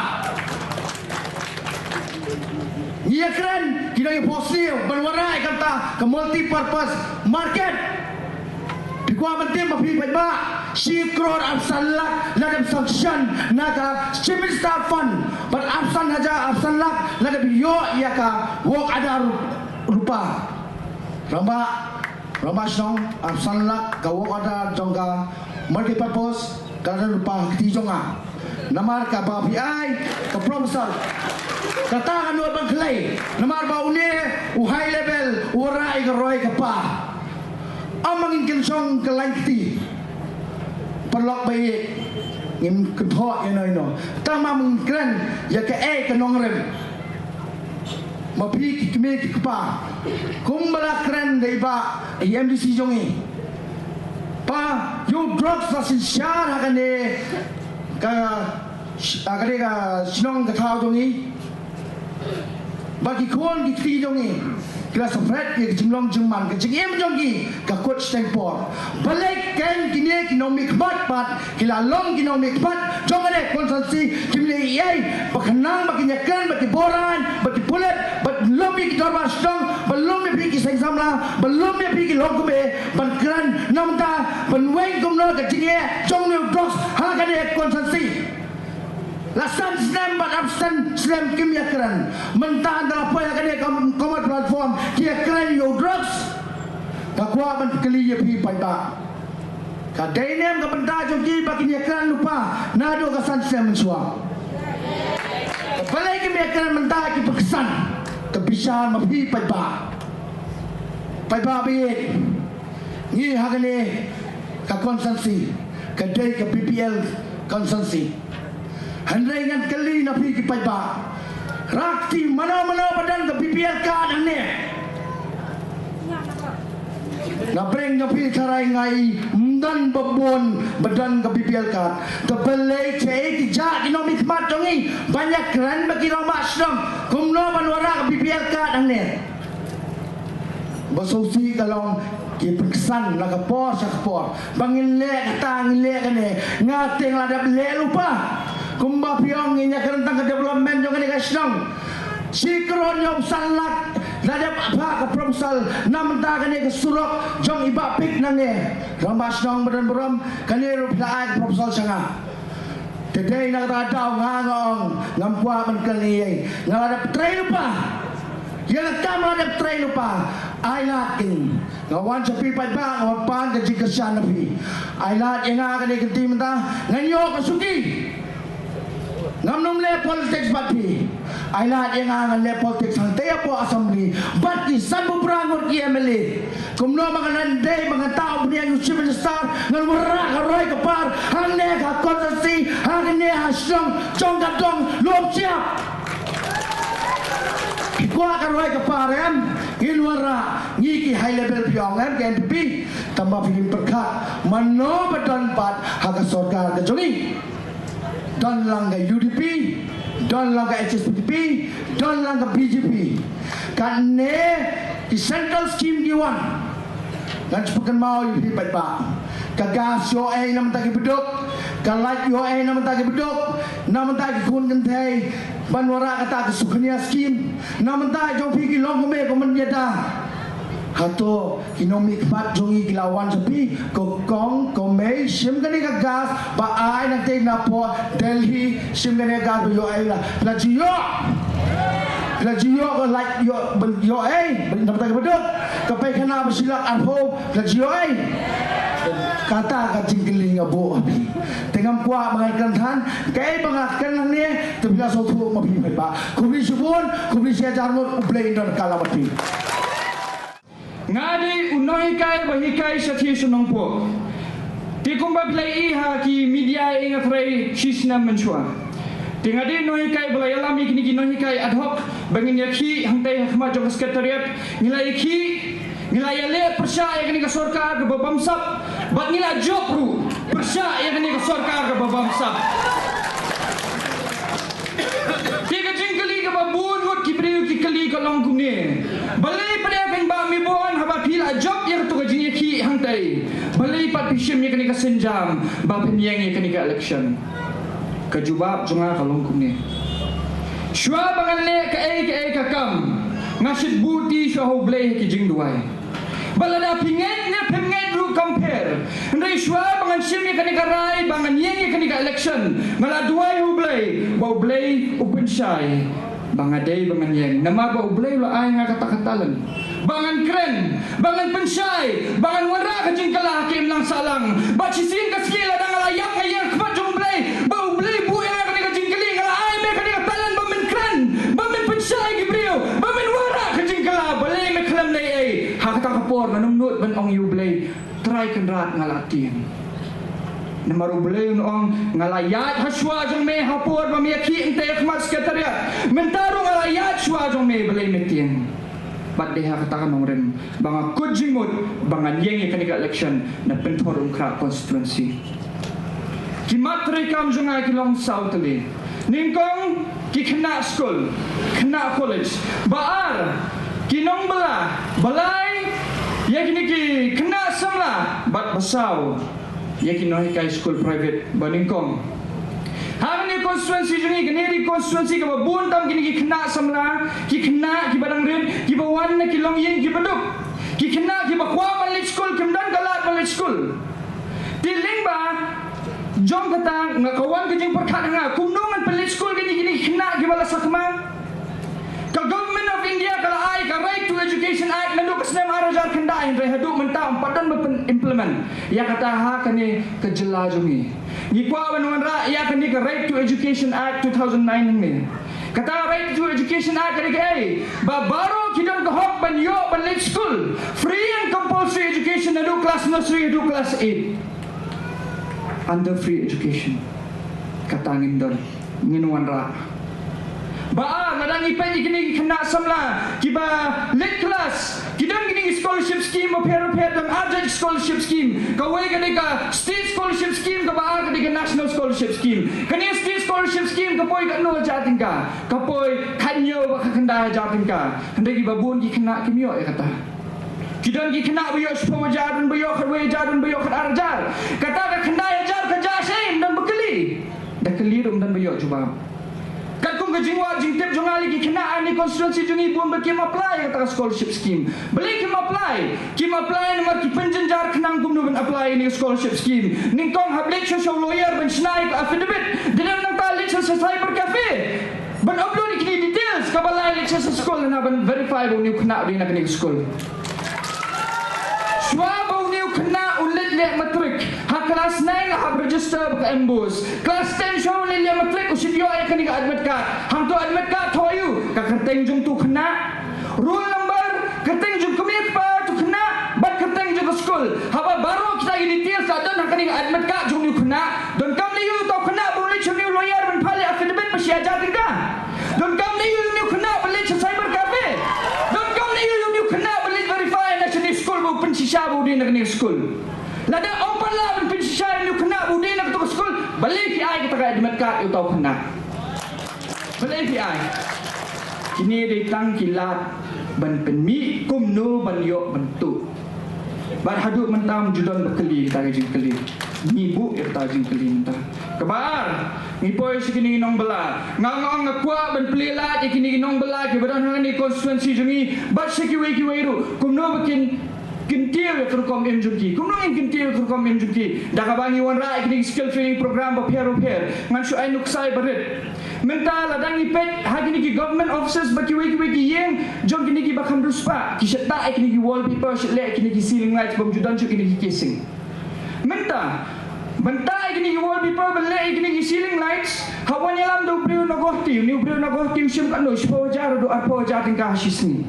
Ngi ïakren ki nongïapoh sniew ban wanrah ïa kata ka multi purpose market. Phi kwah ban tip ma phi paidbah, shi klur arphew san lak la dep sanction na ka Chief Minister Fund bad arphew san hajar, arphew san lak la dep ïoh ïa ka work order rupa. Rangbah, rangbah shnong, arphew san lak ka work order jong ka multi purpose ka la don rupa ha kti jong nga. Namar kaba phi ai ka proposal, kata ka nud ban khlei namar ba une u high level u wanrah ïa ka roi ka par. Ym ma ngin kynshong kyllaiñ kti. Paralok ba ïeit, ngim kynthoh ïano ïano, tang ma ngin kren ïa kaei ka nongrim. Ma phi ki kmie ki kpa, kumba la kren da i bah i M D C jong ngi, ba ïa u drugs la synshar ha kane ka, ha kane ka shnong ka thaw jong ngi. Ba ki khun ki kti jong ngi ki la sngewbha ïa ka jinglong jingman, ka jingim jong ki ka kut shiteng por. Balei ken kine ki nongmihkhmat pat ki la long ki nongmihkhmat jong kane constituency? Kim leh ei ei ba khnang ba kin ïakren bad ki boraiñ, bad ki pulit, bad lum ïa ki dorbar shnong, bad lum ïa phi ki seng samla, bad lum ïa phi ki longkmie ban kren namar ban weng kumno ka jingeh jong une u drugs ha kane constituency. La san snem bad arphew san snem kim ïakren. Mynta haba la poi ha kane ka Common Platform ki ïakren ïa u drugs. Nga kwah ban kylli ïa phi paidbah, ka dei ne em ka bynta jong ki ba kin ïakren lypa naduh ka san snem mynshuwa? Balei kim ïakren mynta, ki pynksan? Ka bishar ma phi paidbah. Paidbah ba ïeit, ngi ha kane ka constituency ka dei ka B P L constituency. Hynrei ngan kylli na phi ki paidbah, rah kti mano mano ba don ka B P L card hangne? Na pdeng jong phi tharai nga i ym don ba bun ba don ka B P L card. Te balei shaei ki jah ki nongmihkhmat jong ngi ban ïakren bad ki rangbah shnong kumno ban wanrah ka B P L card hangne? Ba sngewsih ka long ki pynksan na ka por sha ka por ba ngin leh kata, ngin leh kane. Nga te nga la dep leh lypa. Kumba phi ong ngin ïakren tang ka development jong kane ka shnong. Shi klur hynñiew san lak la dep phah ka proposal namar kane ka surok jong i Bah Pik nangne. Rangbah shnong ba don burom, kane ruh phi la ai ka proposal sha nga. Te dei na kata ka daw nga, nga ong ngam kwah ban kren ei ei. Nga la dep trei lypa. Ïa la kam la dep trei lypa. Ai lad kin, nga wan sha phi paidbah, nga wan pan ka jingkyrshan na phi. Ai lad ïa nga kane ka kynti mynta, ngan ïoh ka suki. Ngam nym leh politics bad phi. Ai lad ïa nga ngan leh politics hangtei hapoh Assembly bad ki sanphew phra ngut ki M L A. Kumno ba ngan dei ba ngan tah u bniah u Chief Minister, ngan wanrah ka roi ka par hangne ha constituency, hangne ha shnong jong ka Dong Lum Siap. Ki kwah ka roi ka par em, ngin wanrah, ngi ki high level phi ong em ka N P P, tangba phi kin pyrkhat mano ba don pat ha ka sorkar ka jong ngi. Don lang ka U D P, don lang ka H S P D P, don lang ka B J P. Kane ki central scheme ki wan. Ngan shu pynkynmaw ïa phi paidbah. Ka gas ïoh ei na mynta ki baduk, ka light ïoh ei na mynta ki baduk, na mynta ki khun kynthei ban wanrah kata ka Sukanya scheme, na mynta jong phi ki longkmie ko mynta. Hato ki nongmihkhmat jong ngi ki la wan sha phi, ko kong ko mei, shim kane ka gas ba ai nangtei napoh Delhi, shim kane ka gas ba ïoh ei la, la ju ïoh. La ju ïoh ka light ïoh, ban ïoh ei, ban na mynta ki baduk. Ka paikana ba shilak arphew, la ju ïoh ei. Kata ka jingkylli nga buh ha phi. Te ngam kwah ba ngan kren than, kaei ba nga kren hangne, te phi la sngewthuh ma phi paidbah. Khublei shibun, khublei shihajar ngut, U Blei un don kylla bad phi. Nga dei u nonghikai ba hikai shathie sha Nongpoh. Te kumba phi la ïohi ha ki media, nga trei shi snem mynshuwa. Te nga dei u nonghikai ba la ïalam ïa kine ki nonghikai ad hoc ba ngin ïakhih hangtei ha khmat jong ka secretariat. Ngi la ïakhih, ngi la ïaleh pyrshah ïa kane ka sorkar kaba bamsap, bad ngi la jop ruh pyrshah ïa kane ka sorkar kaba bamsap. Te ka jingkylli kaba bun ngut ki briew ki kylli ka long kumne. Balei pat ïa phi ba mi bun haba phi la jop ïa kato ka jingïakhih hangtei, balei pat phi shim ïa kane ka sienjam ba phin ïeng ïa kane ka election? Ka jubab jong nga ka long kumne. Shuwa ba ngan leh kaei kaei ka kam, nga shait buh ti shuwa ha U Blei ha ki jingduwai. Bad lada phi ngeit ne phim ngeit ruh kam pher. Hynrei shuwa ba ngan shim ïa kane ka rai ba ngan ïeng ïa kane ka election, nga la duwai ha U Blei ba U Blei u pynshai ba nga dei ba ngan ïeng, namar ba U Blei u la ai nga kata ka talent ba ngan kren, ba ngan pynshai, ba ngan wanrah ka jingkylla ha ka imlang sahlang. Bad shisien ka sngi lada nga la ïap nga ïeng ha khmat jong U Blei, ba U Blei buh ïa nga kane ka jingkylli, nga la ai me kane ka talent ba men kren, ba men pynshai ki briew, ba men wanrah ka jingkylla. Balei me khlem leh ei? Ha kata ka por ngan ym nud ban ong ïa U Blei, Trai Kynrad, nga la tieng. Namar U Blei un ong, nga la ïaid ha shuwa jong me ha por ba me ïakhih hangtei ha khmat secretariat. Mynta ruh nga la ïaid shuwa jong me, balei me tieng? Bad dei ha kata ka nongrim ba nga kut jingmut ba ngan ïeng ïa kane ka election na Pynthorumkhrah constituency. Ki mat treikam jong nga ki long saw tylli. Nyngkong, ki khynnah skul, khynnah college. Ba ar, ki nongbylla, ba lai, ïa kine ki khynnah samla, bad ba saw, ïa ki nonghikai skul private. Ba nyngkong, ha kane constituency jong ngi, kane dei constituency kaba bun tam kine ki khynnah samla, ki khynnah kiba dang rit, kiba wan na ki longïing kiba duk. Ki khynnah kiba kwah ban leit skul, kim don ka lad ban leit skul. Te lyngba jong kata, nga ka wan ka jingpyrkhat ha nga, kumno ngan pynleit skul kine, kine ki khynnah kiba la sakma? Ka Government of India ka la ai ka Right to Education Act naduh ka snem ar hajar khyndai, hynrei haduh mynta ym pat don ba pyn-implement ïa kata ha kane ka jylla jong ngi. Ngi kwah ban wanrah ïa kane ka Right to Education Act two thousand nine hangne. Kata Right to Education Act ka dei kaei? Ba baroh ki don ka hok ban ïoh ban leit skul. Free and compulsory education naduh class nursery haduh class eight. Under free education. Kata ngin don, ngin wanrah. Ba ar, lada ngi peit ïa kine ki khynnah samla kiba leit klas, ki don kine ki scholarship scheme bapher bapher, don ar jait scholarship scheme. Kawei ka dei ka state scholarship scheme, kaba ar ka dei ka national scholarship scheme. Kane state scholarship scheme ka poi katno hajar tyngka? Ka poi khathynñiew bad khatkhyndai hajar tyngka. Hynrei kiba bun ki khynnah kim ïoh ïa kata. Ki don ki khynnah ba ïoh shiphew hajar, don ba ïoh khatwei hajar, don ba ïoh khatar hajar. Kata ka khyndai hajar ka jia shai, ym don ba kylli. Da kylli ruh ym don ba ïoh jubab. Katkum ka jingwad jingtip jong nga, lei ki khynnah ha kane constituency jong ngi bun ba kim apply ïa kata ka scholarship scheme. Balei kim apply? Kim apply namar ki pynjynjar khnang kumno ban apply ïa kane ka scholarship scheme. Nyngkong hap leit sha u lawyer ban shna ïa ka affidavit. Dei nangta leit sha cyber cafe ban upload ïa kine ki details, kaba lai leit sha skul na ban verify ba une u khynnah u dei na kane ka skul. Shuwa ba une u khynnah u leit leh matric, ha class nine la hap register register ba ka M BOSE. Class ten shuwa u leit leh matric u shym ïoh ïa kane ka admit card. Hangto admit card thoh aïu? Ka kyrteng jong uto u khynnah. Roll number, kyrteng jong u kmie kpa uto u khynnah bad kyrteng jong ka skul. Haba baroh kita ki details la don ha kane ka admit card jong une u khynnah, donkam ne ïoh uto u khynnah ba u leit sha une u lawyer ban phah leh affidavit ba shi hajar tyngka? Donkam ne ïoh une u khynnah ba leit sha cyber cafe? Donkam ne ïoh une u khynnah ba leit verify na shane u skul ba u pynshisha ba u dei na kane ka skul? Lada ym pat lah ban pynshisha ïa une u khynnah ba u dei na kato ka skul, balei phi ai kata ka admit card ïa uto u khynnah? Balei phi ai? Kine dei tang ki lad ban pynmih kumno ban ïoh ban tuh. Bad haduh mynta ym ju don ba kylli kata ka jingkylli. Ngi buh ïa kata ka jingkylli mynta. Kaba ar, ngi poi sha kine ki nongbylla. Nga ong, nga kwah ban plie lad ïa kine ki nongbylla kiba don ha kane ka constituency jong ngi bad sha kiwei kiwei ruh, kumno ba kin kyntiew ïa ka rukom im jong ki. Kumno ngin kyntiew ïa ka rukom im jong ki? Da kaba ngi wanrah ïa kine ki skill training program bapher bapher. Ngan shu ai nuksa ba rit. Mynta lada ngi peit ha kine ki government offices bad kiwei kiwei ki ïing jong kine kiba kham riewspah, ki shah tah ïa kine ki wallpaper, shah leh ïa kine ki ceiling lights, bym ju don shuh kine ki casing. Mynta, mynta ïa kine ki wallpaper, ban leh ïa kine ki ceiling lights, hap wan ïalam da u briew na Guwahati. Une u briew na Guwahati u shim katno, shiphew hajar haduh arphew hajar tyngka ha shi sngi.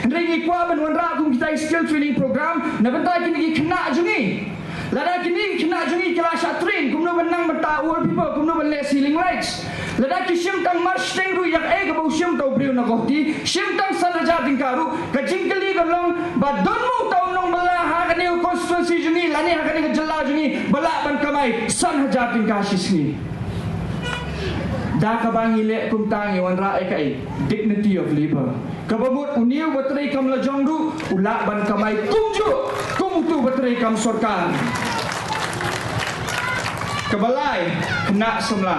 Hynrei ngi kwah ban wanrah kum kita ki skill training program na bynta kine ki khynnah jong ngi. Lada kine ki khynnah jong ngi ki la shah train kumno ban nang bynta wallpaper, kumno ban leh ceiling lights. Lada ki shim tang marshiteng ruh ïa kaei kaba u shim uta u briew na Guwahati, shim tang san hajar tyngka ruh, ka jingkylli ka long ba don mo uta u nongbylla ha kane ka constituency jong ngi lane ha kane ka jylla jong ngi ba lah ban kamai san hajar tyngka shi sngi? Da kaba ngi leh kumta ngi wanrah ïa kaei? Dignity of labour. Kaba mut une uba trei kam lajong ruh u lah ban kamai kumjuh kum uto uba trei kam sorkar. Kaba lai, khynnah samla.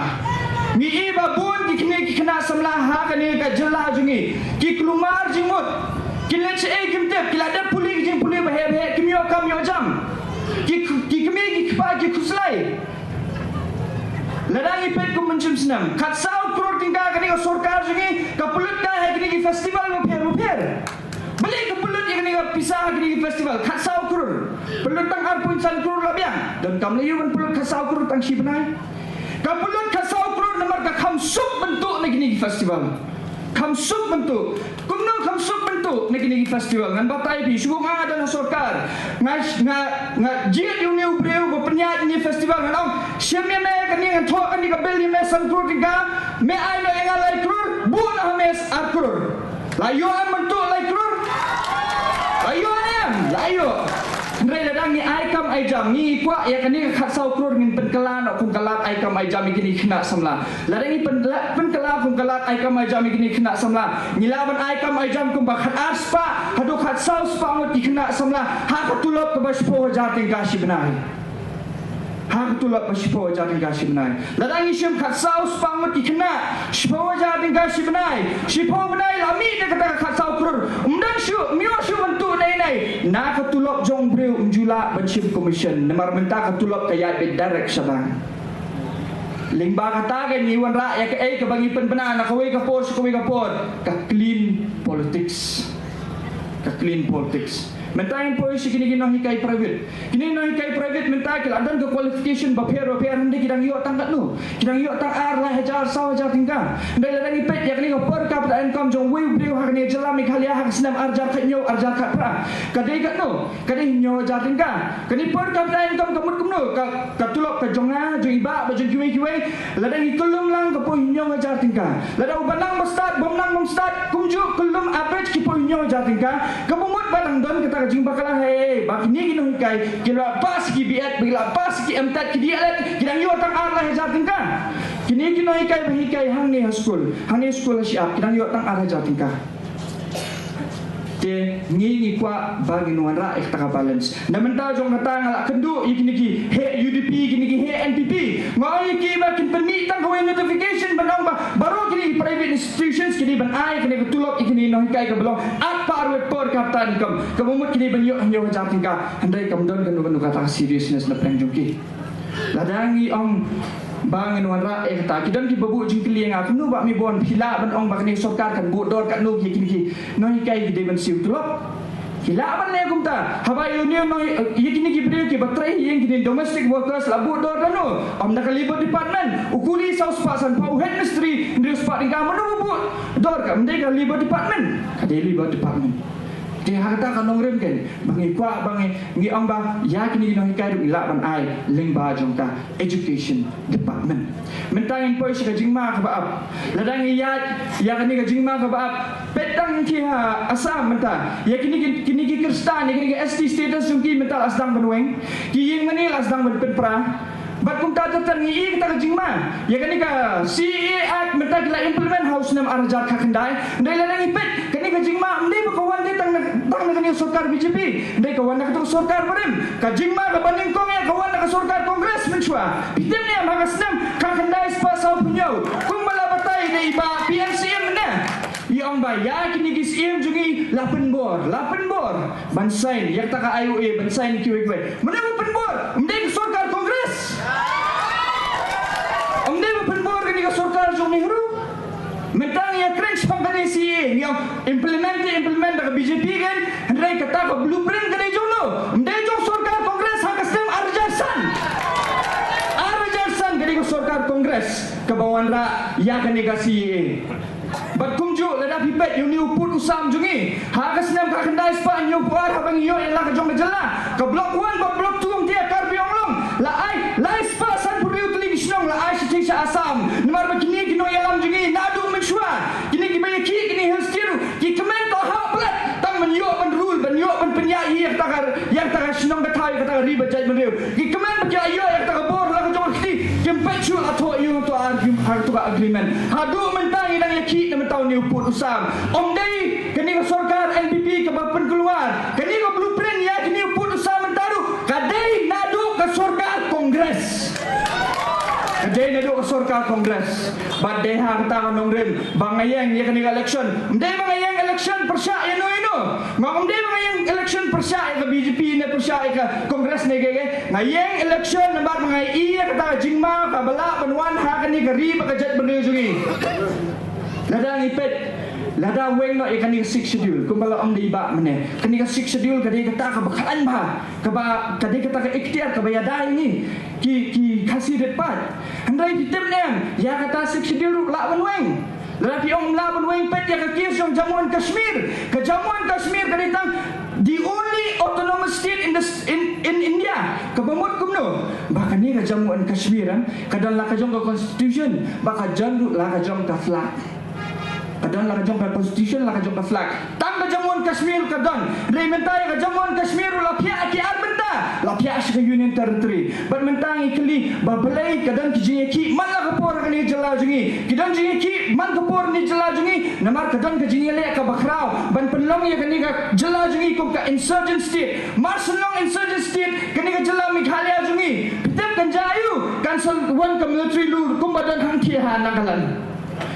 Ngi i ba bun ki kmie ki khynnah samla ha kane ka jylla jong ngi ki kulmar jingmut. Ki leit shaei kim tip, ki la dep pule ki jingpule ba heh ba heh, kim ïoh kam ïoh jam. Ki, ki kmie ki kpa ki khuslai. Lada ngi peit kum mynshem snem, khatsaw klur tyngka kane ka sorkar jong ngi ka pynlut kai ha kine ki festival bapher bapher. Balei ka pynlut ïa kane ka pisa ha kine ki festival? Khatsaw klur. Pynlut tang ar point san klur la biang. Donkam lei ïa u ban pynlut khatsaw klur tang shi bnai. Ka pynlut khatsaw klur namar ka kham suk ban tuh na kine ki festival. Kham suk ban tuh. Kumno kham suk ban tuh na kine ki festival? Ngan batai phi, shu kum nga don ha sorkar, nga, nga, nga jied ïa une u briew ba pynïaid ïa une u festival, ngan ong, shim ïa me kane, ngan thoh kane ka bill ïa me san klur tyngka, me ai noh ïa nga lai klur, buh noh ha me ar klur. La ïoh em ban tuh lai klur? La ïoh em? La ïoh. Hynrei lada ngi ai kam ai jam, ngi kwah ïa kane ka khatsaw klur ngin pynkylla noh kum ka lad ai kam ai jam ïa kine ki khynnah samla. Lada ngi pynkylla, pynkylla kum ka lad ai kam ai jam ïa kine ki khynnah samla, ngi lah ban ai kam ai jam kumba khatar spah haduh khatsaw spah ngut ki khynnah samla ha ka tulop kaba shiphew hajar tyngka shi bnai. Ha ka tulop ba shiphew hajar tyngka shi bnai. Lada ngi shim khatsaw spah ngut ki khynnah, shiphew hajar tyngka shi bnai, shiphew bnai la mih da kata ka khatsaw klur. Ym don shuh, ym ïoh shuh ban tuh naei naei. Na ka tulop jong u briew ym ju lah ban shim commission. Namar mynta ka tulop ka ïaid beit direct sha bank. Lyngba kata ka ngi wanrah ïa kaei kaba ngi pynbna na kawei ka por sha kawei ka por, ka clean politics. Ka clean politics. Mynta ngin poi sha kine ki nonghikai private. Kine ki nonghikai private mynta ki la don ka qualification bapher bapher, hynrei ki dang ïoh tang katno? Ki dang ïoh tang ar lai hajar, saw hajar tyngka. Hynrei lada ngi peit ïa kane ka per capita income jong uwei u briew ha kane ka jylla Meghalaya ha ka snem ar hajar khathynñiew, ar hajar khatphra, ka dei katno? Ka dei hynñiew hajar tyngka. Kane per capita income ka mut kumno? Ka, ka tulop ka jong nga, jong i bah bad jong kiwei kiwei. Lada ngi kyllum lang ka poi hynñiew hajar tyngka. Lada uba nang ba stad, bym nang bym stad, kumjuh kyllum average ki poi hynñiew hajar tyngka. Kaba mut ba dang don kata ka jingbakla, hei, ba kine ki nonghikai ki la pass ki B.Ed, ba ki la pass ki M.Ted, ki D.El.Ed, ki dang ïoh tang ar lai hajar tyngka. Kine ki nonghikai ba hikai hangne ha skul, hangne skul ha shyiap, ki dang ïoh tang ar hajar tyngka. Te ngi ngi kwah ba ngin wanrah ïa kata ka balance. Na bynta jong kata nga la kynduh ïa kine ki heh U D P, kine ki heh N P P. Nga ong ïa ki ba kin pynmih tang kawei notification ban ong ba baroh kine ki private institutions ki dei ban ai kane ka tulop ïa kine ki nonghikai kaba long at par with per capita income. Kaba mut ki dei ban ïoh hynñiew hajar tyngka. Hynrei kam don kano kano kata ka seriousness na pdeng jong ki. Lada ngi ong ba ngin wanrah ïa kata, ki don kiba buh jingkylli ïa nga, kumno Bah Maebor phi lah ban ong ba kane ka sorkar kan buh dor katno ïa kine ki nonghikai ki dei ban siew tulop? Ki lah ban leh kumta, haba ïa une u nong, ïa kine ki briew kiba trei ha ïing, kine domestic workers, la buh dor da uno? Ym da ka Labour Department. U kuli saw spah san phew, u head mistri hynriew spah tyngka, mano ba buh dor ka? Ym dei ka Labour Department, ka dei Labour Department. Te ha kata ka nongrim kein ba ngi kwah, ba ngi, ngi ong ba ïa kine ki nonghikai ruh ngi lah ban ai lyngba jong ka Education Department. Mynta ngin poi sha ka jingma kaba ap. Lada ngi ïaid ïa kane ka jingma kaba ap, peit tang ki ha Assam mynta, ïa kine ki, kine ki Khristan, ïa kine ki S T status jong ki mynta la sdang ban weng. Ki ïing mane la sdang ban pynpra. Bad kumta ter ter ngi ïohi kata ka jingma. Ïa kane ka C A A Act mynta ki la implement ha u snem ar hajar khyndai. Hynrei lada ngi peit, kane ka jingma ym dei ba ka wan dei tang na, tang na kane ka sorkar B J P. Hynrei ka wan na kata ka sorkar barim. Ka jingma kaba nyngkong ïa ka wan na ka sorkar Congress mynshuwa. Phi tip ne em, ha ka snem khyndai spah saw phew hynñiew, kumba la batai da i Bah P N C M ne, i ong ba ïa kine ki syiem jong ngi la pynbor, la pynbor ban sign ïa kata ka I O A, ban sign kiwei kiwei. Mano ba pynbor? Ym dei ka sorkar Congress? Ym dei ba pynbor kane ka sorkar jong Nehru? Mynta ngi ïakren shaphang kane C A A, ngi ong implement te implement da ka B J P kein, hynrei kata ka blueprint ka dei jong no? Ym dei jong sorkar Congress ha ka snem ar hajar san. Ar hajar san ka dei ka sorkar Congress kaba wanrah ïa kane ka C A A. Bad kumjuh lada phi peit ïa une u pud u sam jong ngi, ha ka snem khyndai spah hynñiew phew ar, haba ngi ïoh ïa la ka jong ka jylla, ka Block One bad Block Two hangtei ha Karbi Anglong la ai lai spah san phew hynriew tylli ki shnong, la ai shatei sha Assam. Namar ba kine ki nongïalam jong ngi naduh mynshuwa, kine kiba ïakhih kine Hill State ruh ki kmen to hap palat tang ban ïoh ban rule, ban ïoh ban pynïaid ïa kata ka, ïa kata ka shnong ka thaw, ïa kata ka ri bad jaitbynriew. Ki kmen ba ki la ïoh ïa kata ka bor la ka jong ka kti, kim peit shuh la thoh ïa uto ar, ha kato ka agreement. Haduh mynta ngi dang ïakhih na mynta une u pud u sam. Ym dei kane ka sorkar N P P kaba pynkulmar. Kane ka blueprint ïa kane u pud u sam mynta ruh ka dei naduh ka sorkar Congress. Ka dei naduh ka sorkar Congress. Bad dei ha kata ka nongrim ba nga ïeng ïa kane ka election. Ym dei ba nga ïeng election pyrshah ïa no ïa no. Nga ong ym dei ba nga ïeng election pyrshah ïa ka B J P ne pyrshah ïa ka Congress ne kaei kaei. Nga ïeng election namar ba nga ïohi ïa kata ka jingma kaba lah ban wan ha kane ka ri bad ka jaitbynriew jong ngi. Lada ngi peit, lada weng noh ïa kane ka Sixth Schedule, kumba la ong da i Bah mynne, kane ka Sixth Schedule ka dei kata kaba khlaiñ bha, kaba, ka dei kata ka iktiar kaba ïada ïa ngi ki, ki Khasi rit paid. Hynrei phi tip ne em, ïa kata Sixth Schedule ruh lah ban weng. Lada phi ong lah ban weng, peit ïa ka case jong Jammu and Kashmir. Ka Jammu and Kashmir ka dei tang the only autonomous state in the s-, in, in India kaba mut kumno ba kane ka Jammu and Kashmir, em, ka don la ka jong ka constitution, ba ka don ruh la ka jong ka flag. Ka don la ka jong ka constitution, la ka jong ka flag. Tang ka Jammu and Kashmir ka don. Hynrei mynta ïa ka Jammu and Kashmir ruh la phiah ki ar bynta, la phiah sha ka Union Territory. Bad mynta ngi kylli ba balei ka don ki jingïakhih man la ka por ha kane ka jylla jong ngi. Ki don jingïakhih man ka por ha kane ka jylla jong ngi namar ka don ka jingïaleh kaba khraw ban pynlong ïa kane ka jylla jong ngi kum ka insurgent state. Mar shu long insurgent state kane ka jylla Meghalaya jong ngi, phi tip kan jia aiu? Kan sa wan ka military rule kumba don hangtei ha Nagaland.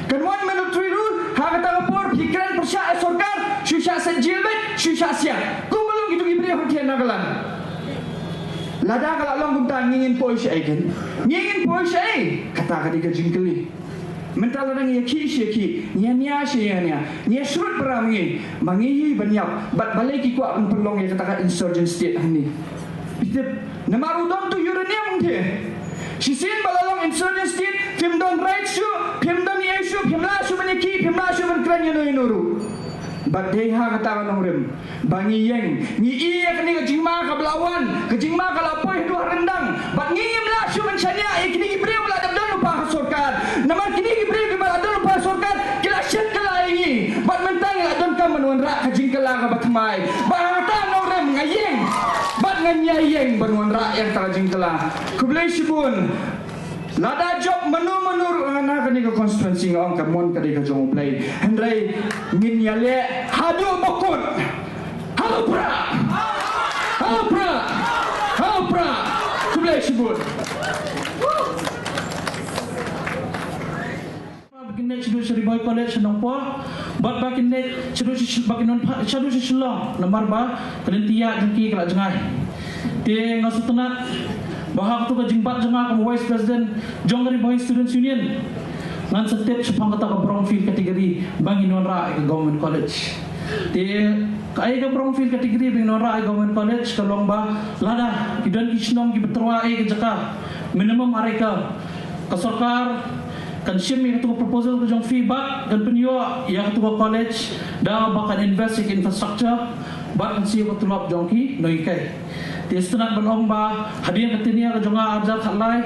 Kan wan military rule, ha kata ka por phi kren pyrshah ïa sorkar, shu shah set jil beit, shu shah siat. Kumba long kito ki briew hangtei ha Nagaland. Lada ka la long kumta, ngi ngin poi shaei kein? Ngi ngin poi shaei? Kata ka dei ka jingkylli. Mynta lada ngi ïakhih shi ïakhih, ngi ïania shi ïania, ngi ïashrut para ma ngi, ma ngi ïohi ban ïap, bad balei ki kwah ban pynlong ïa kata ka insurgent state hangne? Phi tip, namar u don uto u uranium hangtei. Shisien ba la long insurgent state, phim don right shuh, phim don eiei shuh, phim lah shuh ban ïakhih, phim lah shuh ban kren ïano ïano ruh. Bad dei ha kata ka nongrim ba ngi ïeng, ngi ïohi ïa kane ka jingma kaba la wan, ka jingma ka la poi haduh ha ryndang. Bad ngi ngim lah shuh ban shaniah ïa kine ki briew ba la dep don lypa ha sorkar. Namar kine ki briew kiba la don lypa ha sorkar ki la shet kylla ïa ngi. Bad mynta ngi la donkam ban wanrah ka jingkylla kaba thymmai. Bad ha kata ka nongrim nga ïeng, bad ngan ïai ïeng ban wanrah ïa kata ka jingkylla. Khublei shibun. Lada jop mano mano ruh na kane ka constituency, nga ong ka mon ka dei ka jong U Blei. Hynrei ngin ïaleh haduh ba kut. Ha u Prah! Ha u Prah! Ha u Prah! Khublei shibun. Ba kin leit shaduh sha Ri Bhoi College sha Nongpoh, bad ba kin leit shaduh sha, ba kin wan pha-, shaduh sha Shillong, namar ba ka lynti ïaid jong ki ka la jngai. Te nga sngewtynnat ba ha kato ka jingbat jong nga kum u Vice President jong ka Ri Bhoi Students Union, ngan sa tip shaphang kata ka brownfield category ba ngin wanrah ïa ka Government College. Te Kaei ka brownfield category ba ngin wanrah ïa ka Government College ka long ba lada ki don ki shnong kiba tyrwa ïa ka jaka minimum ar acre, ka sorkar kan shim ïa katu ka proposal ka jong phi bad kan pynïoh ïa katu ka college da ba kan invest ïa ka infrastructure bad kan siew ka tulop jong ki nonghikai. Te sngewtynnat ban ong ba hadien ka tnat ka jong nga arhajar khatlai,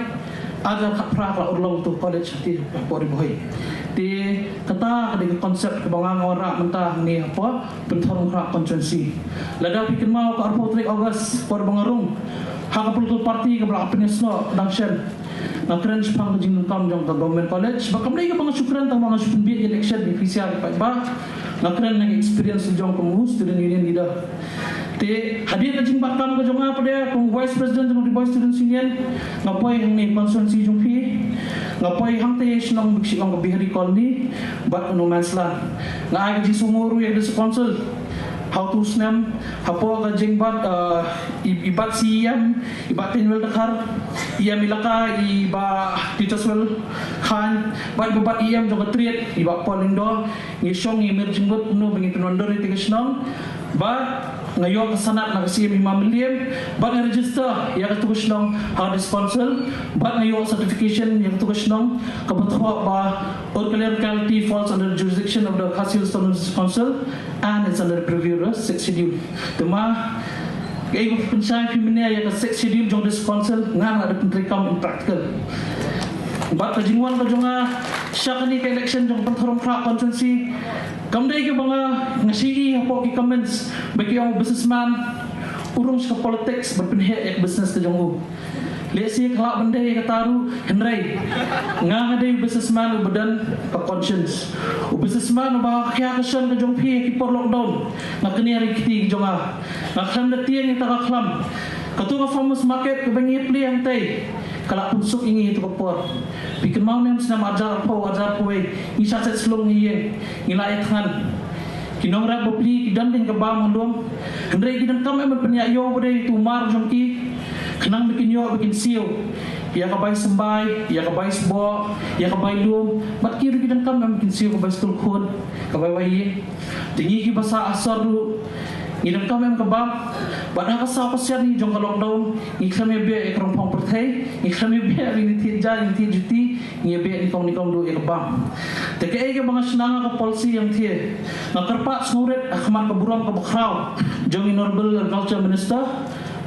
arhajar khatphra ka la urlong tu college ha ti ha Ri Bhoi. Te kata ka dei ka concept kaba nga nga wanrah mynta hangne hapoh Pynthorumkhrah constituency. Lada phi kynmaw ka arphew tarik August por ba nga rung ha ka political party kaba la pynïasnoh dang shen, nga kren shaphang ka jingdonkam jong ka Government College. Ba kam dei kaba nga shu kren tang ba nga shu pynbiej election, beneficiary paidbah. Nga kren na ka experience jong ka mu student union leader. Te hadien ka jingbat kam ka jong nga pat kum Vice President jong ka Ri Bhoi Students Union, nga poi hangne constituency jong phi, nga poi hangtei shnong ba ki ong ka Bihari Colony bad ka No Man's Land. Nga ai ka jingsngewnguh ruh ïa ka District Council ha utu u snem hapoh ka jingbat, eh, i, i Bah C E M, i Bah Tinwel Dkhar, E M elaka i Bah Tituswell Chyne, bad i Bah E M jong ka Tynrai, i Bah Paul Lyngdoh. Ngi shong ngi mir jingmut kumno ba ngin pynwandur ïa kata ka shnong. Bad nga ïoh ka sanad na ka C E M Hima Mylliem bad nga register ïa katu ka shnong ha District Council. Bad nga ïoh certification ïa katu ka shnong kaba thoh ba Urkalian locality falls under the jurisdiction of the Khasi Hills Autonomous Council and it's under the purview of the Sixth Schedule. Te ma kaei ba pynshai phi mynne ïa ka Sixth Schedule jong District Council, nga nga da pyntreikam in practical. Bad ka jingwan ka jong nga sha kane ka election jong Pynthorumkhrah constituency, kam dei kaba nga, nga sngewthuh hapoh ki comments ba ki ong businessman u rung sha ka politics ban pynheh ïa ka business ka jong u. Lehse ka lah ban dei kata ruh, hynrei nga nga dei u businessman uba don ka conscience. U businessman uba ha ka khia ka shan ka jong phi ha ki por lockdown nga knieh ïa ki kti ki jong nga. Nga khlem da tieng ïa kata ka khlam. Katu ka farmers market kaba ngi plie hangtei ka la pynsuk ïa ngi ha katu ka por. Phi kynmaw ne em, snem arhajar arphew, arhajar arphew wei, ngi shah set slung ha ïing, ngi la ïathngan. Ki nongrep bapli ki don kein ka bam ha lum, hynrei ki donkam em ban pynïaid ïew ba dei utu u mar jong ki, khnang ba kin ïoh ba kin siew ïa ka bai symbai, ïa ka bai sboh, ïa ka bai lum. Bad ki ruh ki donkam em ba kin siew ka bai skul khun, ka bai wai ïing. Te ngi kiba sah ha sor ruh ngi donkam em ka bam. Bad ha ka saw ka sien jong ka lockdown ngi khlem ïa beh ïa ka rongphong pyrthei, ngi khlem ïa beh ïa ngi thied ja, ïa ngi thied juti, ngi ïa beh nyngkong nyngkong ruh ïa ka bam. Te kaei kaba nga shna, nga ka policy ïa ngi thied, nga kyrpad sngewrit ha khmat ka burom kaba khraw jong i Honorable Agriculture Minister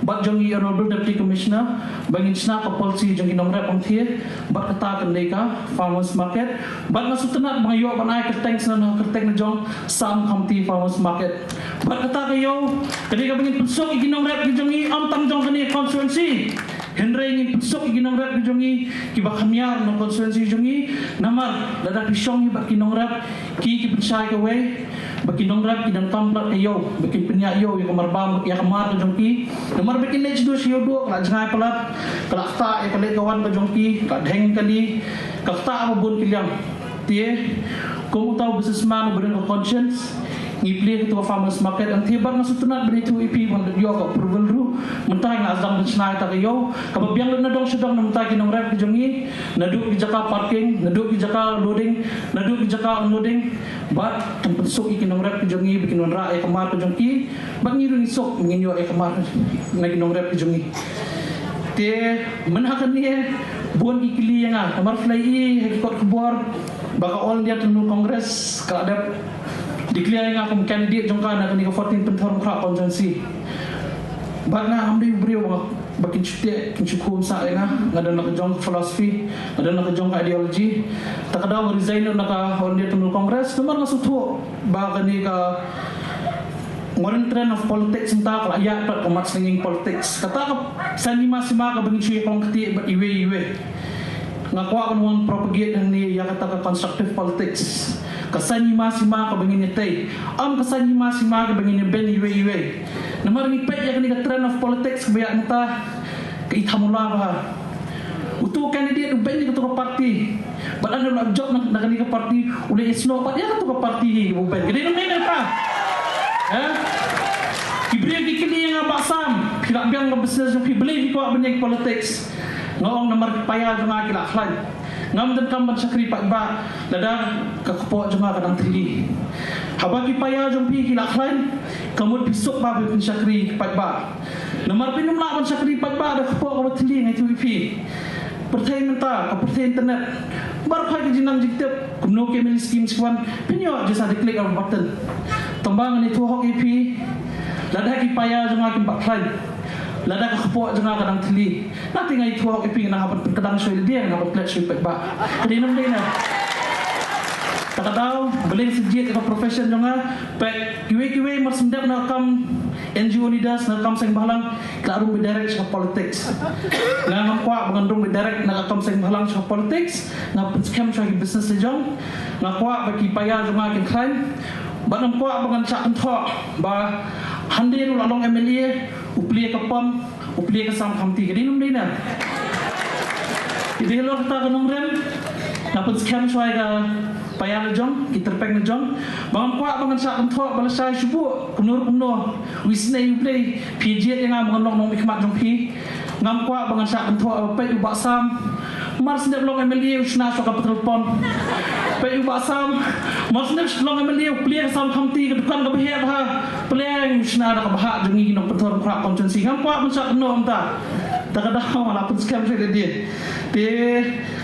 bad jong i Honorable Deputy Commissioner ba ngin shna ka policy jong ki nongrep hangtei. Bad kata kan dei ka farmers market. Bad nga sngewtynnat ba nga ïoh ban ai kyrteng sngewbha, kyrteng na jong Sam Khamti Farmers Market. Bad kata ka ïew ka dei kaba ngin pynsuk ïa ki nongrep ki jong ngi, ym tang jong kane constituency, hynrei ngin pynsuk ïa ki nongrep ki jong ngi kiba kham ïar na constituency jong ngi. Namar lada phi shong hi bad ki nongrep, ki ki pynshai kawei ba ki nongrep ki donkam palat ka ïew ba kin pynïaid ïew ïa ka mar bam, ïa ka mar ka jong ki. Namar ba kin leit sha duh sha ïew duh ka la jngai palat, ka la ktah ïa ka leit ka wan ka jong ki, ka la dheng kali, ka ktah ha bun ki liang. Te kum uta u businessman uba don ka conscience, ngi plie katu ka farmers market. Hangtei bad nga sngewtynnat ban ïathuh ïa phi ba ngi la ïoh ka approval ruh. Mynta ngi la sdang ban shna ïa kata ka ïew kaba biang lut na dong sha dong na bynta ki nongrep ki jong ngi, naduh ki jaka parking, naduh ki jaka loading, naduh ki jaka unloading. Bad kan pynsuk ïa ki nongrep ki jong ngi ba kin wanrah ïa ka mar ka jong ki. Bad ngi ruh ngi suk ba ngin ïoh ïa ka mar na ki nongrep ki jong ngi. Te mynta ha kane bun ki kylli ïa nga, namar phi la ïohi ha ki kot khubor ba ka All India Trinamool Congress ka la dep declare ïa nga kum candidate jong ka na kane ka fourteen Pynthorumkhrah constituency. Bad nga ngam dei u briew ba, ba kin shu teh, kin shu khum sah ïa nga. Nga don la ka jong ka philosophy, nga don la ka jong ka ideology. Ta ka daw nga resign na ka All India Trinamool Congress namar nga sngewthuh ba kane ka modern trend of politics mynta ka la ïaid pat ka mat sngewthuh politics. Kata ka saiñ hima sima kaba ngin shu ïakhlong kti bad iwei iwei. Nga kwah ban wan propagate hangne ïa kata ka constructive politics. Ka saiñ hima sima kaba ngin ïatei, ym ka saiñ hima sima kaba ngin ïabeiñ iwei iwei. Namar ngi peit ïa kane ka trend of politics kaba ïaid mynta, ka ithamula bha. Utu u candidate u beiñ ïa katu ka party, bad lada u la jop na, na kane ka party u leit ïasnoh pat ïa katu ka party hi kaba u beiñ. Ka dei namar kata, eh? Ki briew ki kylli ïa nga, Bah Sam, phi la biang ka business jong phi, balei phi kwah ban ïeng politics? Nga ong namar ki paia jong nga ki la khlaiñ. Ngam donkam ban shakri paidbah lada ka kpoh jong nga ka dang thylli. Haba ki paia jong phi ki la khlaiñ, ka mut phi suk ba phin shakri paidbah. Namar phin ym lah ban shakri paidbah da kpoh kaba thylli, nga ïathuh ïa phi. Pyrthei mynta ka pyrthei internet. Baroh ka jingnang jingtip, kumno ki M L A schemes ki wan, phin ïoh just ha da click of a button. Tangba ngan ïathuh hok ïa phi, lada ki paia jong nga kim pat khlaiñ, lada ka kpoh jong nga ka dang thylli, na te nga ïathuh hok ïa phi, nga hap ban pynkdang shuwa ïa lade, nga hap ban klet shuwa ïa paidbah. Ka dei ne ym dei ne? Te ka daw, balei sa jied ïa ka profession jong nga? Peit, kiwei kiwei mar shu dep na ka kam N G O leaders, na ka kam seng bhalang, ki la rung beit direct sha ka politics. Nga ngam kwah ba ngan rung beit direct na ka kam seng bhalang sha ka politics. Nga pynskhem shuwa ki business la jong. Nga kwah ba ki paia jong nga kin khlaiñ. Bad ngam kwah ba ngan shah kynthoh ba hadien u la long M L A, u plie ka pom, u plie ka sam khamti. Ka dei ne ym dei ne? Ki dei halor kata ka nongrim, nga pynskhem shuwa ïa ka paia la jong, ki tyrpeng la jong. Ba ngam kwah ba ngan shah kynthoh ba lashai shu buh kumno kumno, u isynei u Blei, phi jied ïa nga ba ngan long nongmihkhmat jong phi. Ngam kwah ba ngan shah kynthoh ba peit u Bah Sam mar shu dep long M L A u shna shuwa ka petrol pump. Peit u Bah Sam mar shu dep long M L A u plie ka sam khamti, ka dukan kaba heh bha. Plie u shna da ka bhah jong ngi ki nongpynthor Umkhrah constituency. Ngam kwah ban shah kynnoh mynta. Te ka daw nga la pynskhem shuwa ïa lade. Te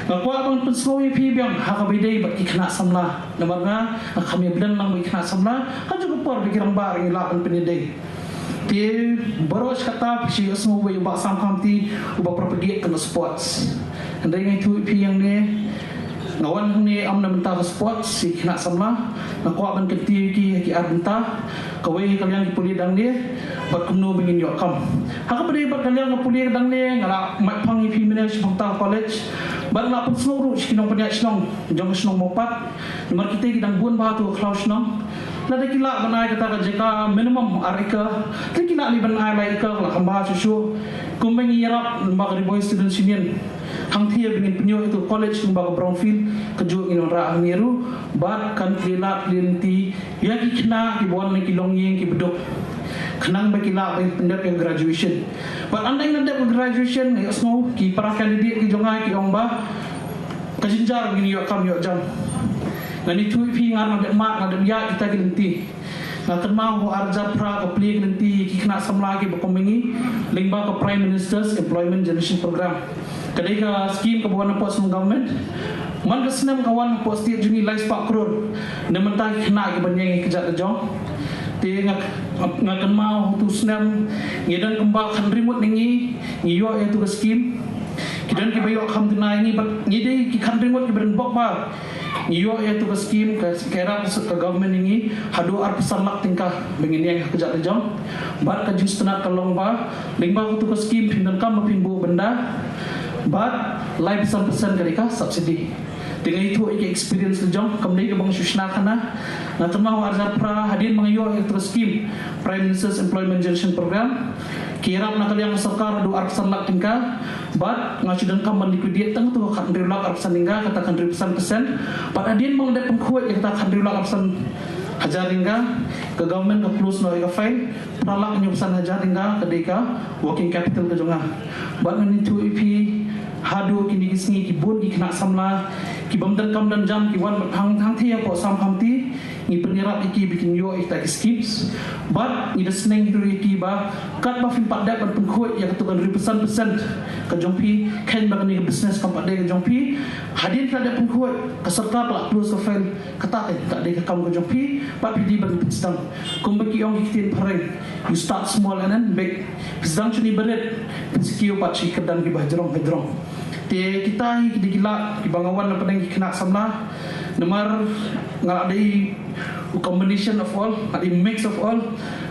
nga kwah ban pynsngew ïa phi biang ha kaba ïadei bad ki khynnah samla. Namar nga, nga kham ïa bteng lang bad ki khynnah samla. Ha kajuh ka por ba ki rangbah ruh ngi lah ban pynïadei. Te baroh shi katta phi shu ïohsngew ba u Bah Sam Khamti uba propagate ka sports. Hynrei nga ïathuh ïa phi ïa ngi, nga wan hangne ym na bynta ka sports, ïa ki khynnah samla. Nga kwah ban kyntiew ïa ki ha ki ar bynta. Kawei ha ka liang ki pule dang ne, bad kumno ba ngin ïoh kam. Ha kaba ïadei bad ka liang ka pule dang ne, nga la mad phang ïa phi mynne shaphang ka college. Bad nga la pynsngew ruh sha ki nongpynïaid shnong jong ka shnong Mawpat. Namar kita ki dang bun bha ha tu ka khlaw shnong. Lada ki lah ban ai kata ka jaka minimum ar acre, te ki lah lei ban ai lai acre, la kham bha shuh shuh. Kumba ngi ïarap lyngba ka Ri Bhoi Students Union, hangtei ba ngin pynïoh ïa tu ka college lyngba ka brownfield, kajuh ngin wanrah hangne ruh. Bad kan plie lad plie lynti ïa ki khynnah kiba wan na ki longïing kiba duk, khnang ba ki lah ban pyndep ïa ka graduation. Bad ynda ngi la dep ka graduation, nga ïohsngew ki para candidate ki jong nga ki ong ba ka jynjar ngin ïoh kam ïoh jam. Ngan ïathuh ïa phi, nga nga dep mad, nga dep ïaid kita ki lynti. Nga kynmaw ha u ar hajar phra ka plie ka lynti ïa ki khynnah samla kiba kum ma ngi lyngba ka Prime Minister's Employment Generation Program. Ka dei ka scheme kaba wan na pdeng shnong government. Man ka snem ka wan na pdeng state jong ngi lai spah klur. Ne mynta ki khynnah kiba ïeng ïa ka kjat ka jong. Te nga, nga kynmaw ha utu u snem ngi don kumba khatnriew ngut na ngi ngi ïoh ïa utu ka scheme. Ki don kiba ïoh kham duna ïa ngi, bad ngi dei ki khatnriew ngut kiba don bok ba ngi ïoh ïa utu ka scheme ka, ka ïarap ka government ïa ngi haduh arphew san lak tyngka ba ngin ïeng ha ka kjat ka jong. Bad ka jingsngewtynnat ka long ba lyngba utu ka scheme phin donkam ba phin buh bynda, bad laiphew san percent ka dei ka subsidy. Te nga ïathuh ïa ka experience ka jong, kam dei kaba nga shu shna khana. Nga kynmaw ha u ar hajar phra hadien ba nga ïoh ïa utu ka scheme, Prime Minister's Employment Generation Program. Ki ïarap na ka liang ka sorkar haduh arphew san lak tyngka. Bad nga shu donkam ban liquidate tang utu ka khatnriew lak arphew san tyngka, kata ka hynriewphew san percent. Bad hadien ba nga dep pynkhuid ïa kata ka hynriew lak arphew san hajar tyngka, ka government ka close noh ïa ka file. Phra lak hynñiewphew san hajar tyngka ka dei ka working capital ka jong nga. Bad ngan ïathuh ïa phi, haduh kine ki sngi ki bun ki khynnah samla kibym donkam don jam ki wan hang, hangtei hapoh Sam Khamti. Ngi pynïarap ïa ki ba kin ïoh ïa kita ki schemes. Bad ngi da sneng ruh ïa ki ba katba phim pat dep ban pynkhuid ïa katu ka hynriewphew san percent ka jong phi, kheiñ ba kane ka business kam pat dei ka jong phi. Hadien phi la dep pynkhuid, ka sorkar ka la close ka file, kata ka dei ka kam ka jong phi. Bad phi dei ban pynsdang, kumba ki ong ki ktien phareng, you start small and then big. Pynsdang shane barit, pynsakhi pat sha ki kyrdan kiba hajrong hajrong. Te kita hi ki dei ki lad kiba nga wan na pdeng ki khynnah samla. Namar nga la dei u combination of all, nga dei mix of all.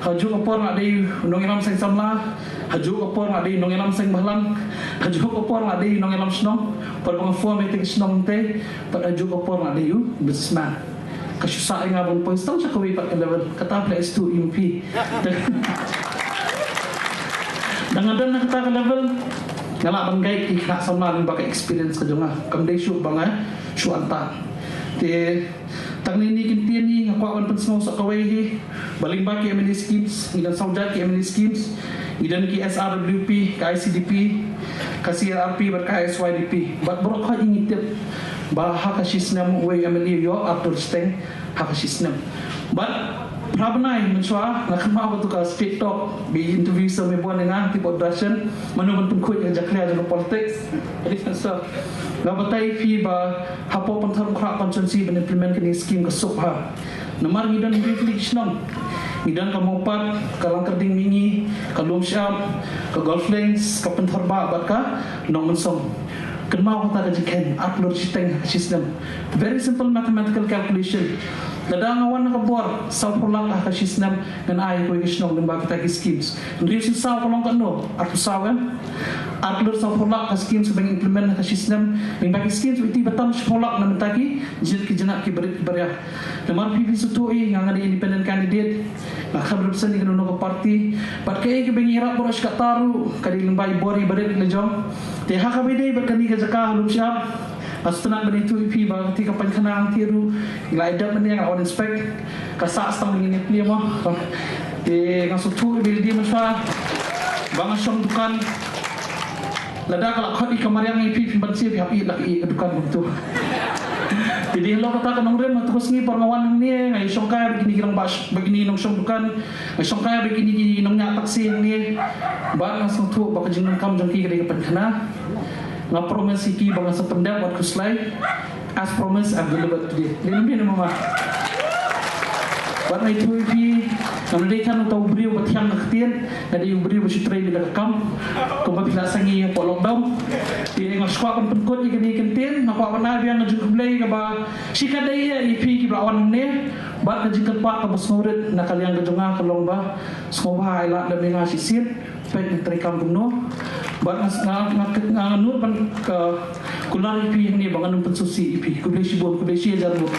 Hajuh ka por nga dei u nongïalam seng samla, hajuh ka por nga dei u nongïalam seng bhalang, hajuh ka por nga dei u nongïalam shnong. Por ba nga form ïa ka shnong te, bad hajuh ka por nga dei u businessman. Ka shu sah ïa nga ban poi stang sha kawei pat ka level, kata phi la ïathuh ïa phi. Da nga don na kata ka level, nga lah ban guide ki khynnah samla lyngba ka experience ka jong nga. Kam dei shuh ba nga shu anta. Te tang kine ki ktien hi nga kwah ban pynsngew sa kawei hi, ba lyngba ki M L A schemes, ngi don saw jait ki M L A schemes. Ngi don ki S R W P, ka I C D P, ka C R R P bad ka S Y D P. Bad baroh khoit ngi tip ba ha ka shi snem uwei u M L A u ïoh arphew shiteng ha ka shi snem. Bad phra bnai mynshuwa nga kynmaw katu ka stage talk, ba interview sa me bun nga, te bad Darshan, mano ban pynkhuid ïa ka jakhlia jong ka politics. Adi sa nga batai ïa phi ba hapoh Pynthorumkhrah constituency ban implement kane ka scheme ka suk bha. Namar ngi don hynriew tylli ki shnong. Ngi don ka Mawpat, ka Langkyrding Mihngi, ka Lumshyiap, ka Golf Links, ka Pynthorumkhrah bad ka Nongmynsong. Kynmaw kata ka jingkheiñ, ar klur shiteng ha ka shisnem. Very simple mathematical calculation. Lada nga wan na ka bor saw phew lak ha ka shisnem, ngan ai kawei ka shnong lyngba kita ki schemes. Hynriew sien saw ka long katno? Arphew saw, em? Ar klur saw phew lak ka schemes ba ngi implement ha ka shisnem. Lyngba ki schemes ba iti ba tam shiphew lak na bynta ki jait ki jnat ki barit ki baria. Namar phi phi sngewthuh ïa nga, nga dei independent candidate. Nga khlem represent ïa kano kano ka party. Bad kaei kaba ngi ïarap baroh shi katta ruh ka dei lyngba i bor i barit la jong. Te ha kaba ïadei bad kane ka jaka ha Lumshyiap, nga sngewtynnat ban ïathuh ïa phi ba kata ka painkhana hangtei ruh ngi la ïadap mynne, nga wan inspect. Ka sah sa tang ba ngin ïa plie mo. Te nga sngewthuh ïa ba ïa lade mynshuwa ba nga shong dukan. Lada ka la khot ïa ka mariang ïa phi, phi ban sngewthuh ïa phi la ka ïa ka dukan kumtu. Te dei halor kata ka nongrim, ha katu ka sngi por nga wan hangne, nga ïashongkai bad kine ki rangbah, bad kine ki nongshong dukan, nga shongkai bad kine ki nongñiah taxi hangne. Bad nga sngewthuh ba ka jingdonkam jong ki ka dei ka painkhana. Nga promise ïa ki ba ngan sa pyndep wat khuslai. As promised, I've delivered today. Leh lem bad mama. Bad nga ïathuh ïa phi, ngam dei than uta u briew ba thiang na ka ktien, nga dei u briew ba shu trei beit da ka kam. Kumba phi la sangeh hapoh lockdown. Te nga shu kwah ban pynkut ïa kane ka kyntien, nga kwah ban ai biang ka jingkhublei kaba shikatdei ïa phi kiba la wan hangne. Bad ka jingkyrpad kaba sngewrit na ka liang ka jong nga ka long ba sngewbha ai lad lem ïa nga shisien. Peit ngi treikam kumno. Bad nga, nga, nga, nga nud ban, uh, kular ïa phi hangne ba ngan ym pynsngewsih ïa phi. Khublei shibun, khublei shi hajar nguh.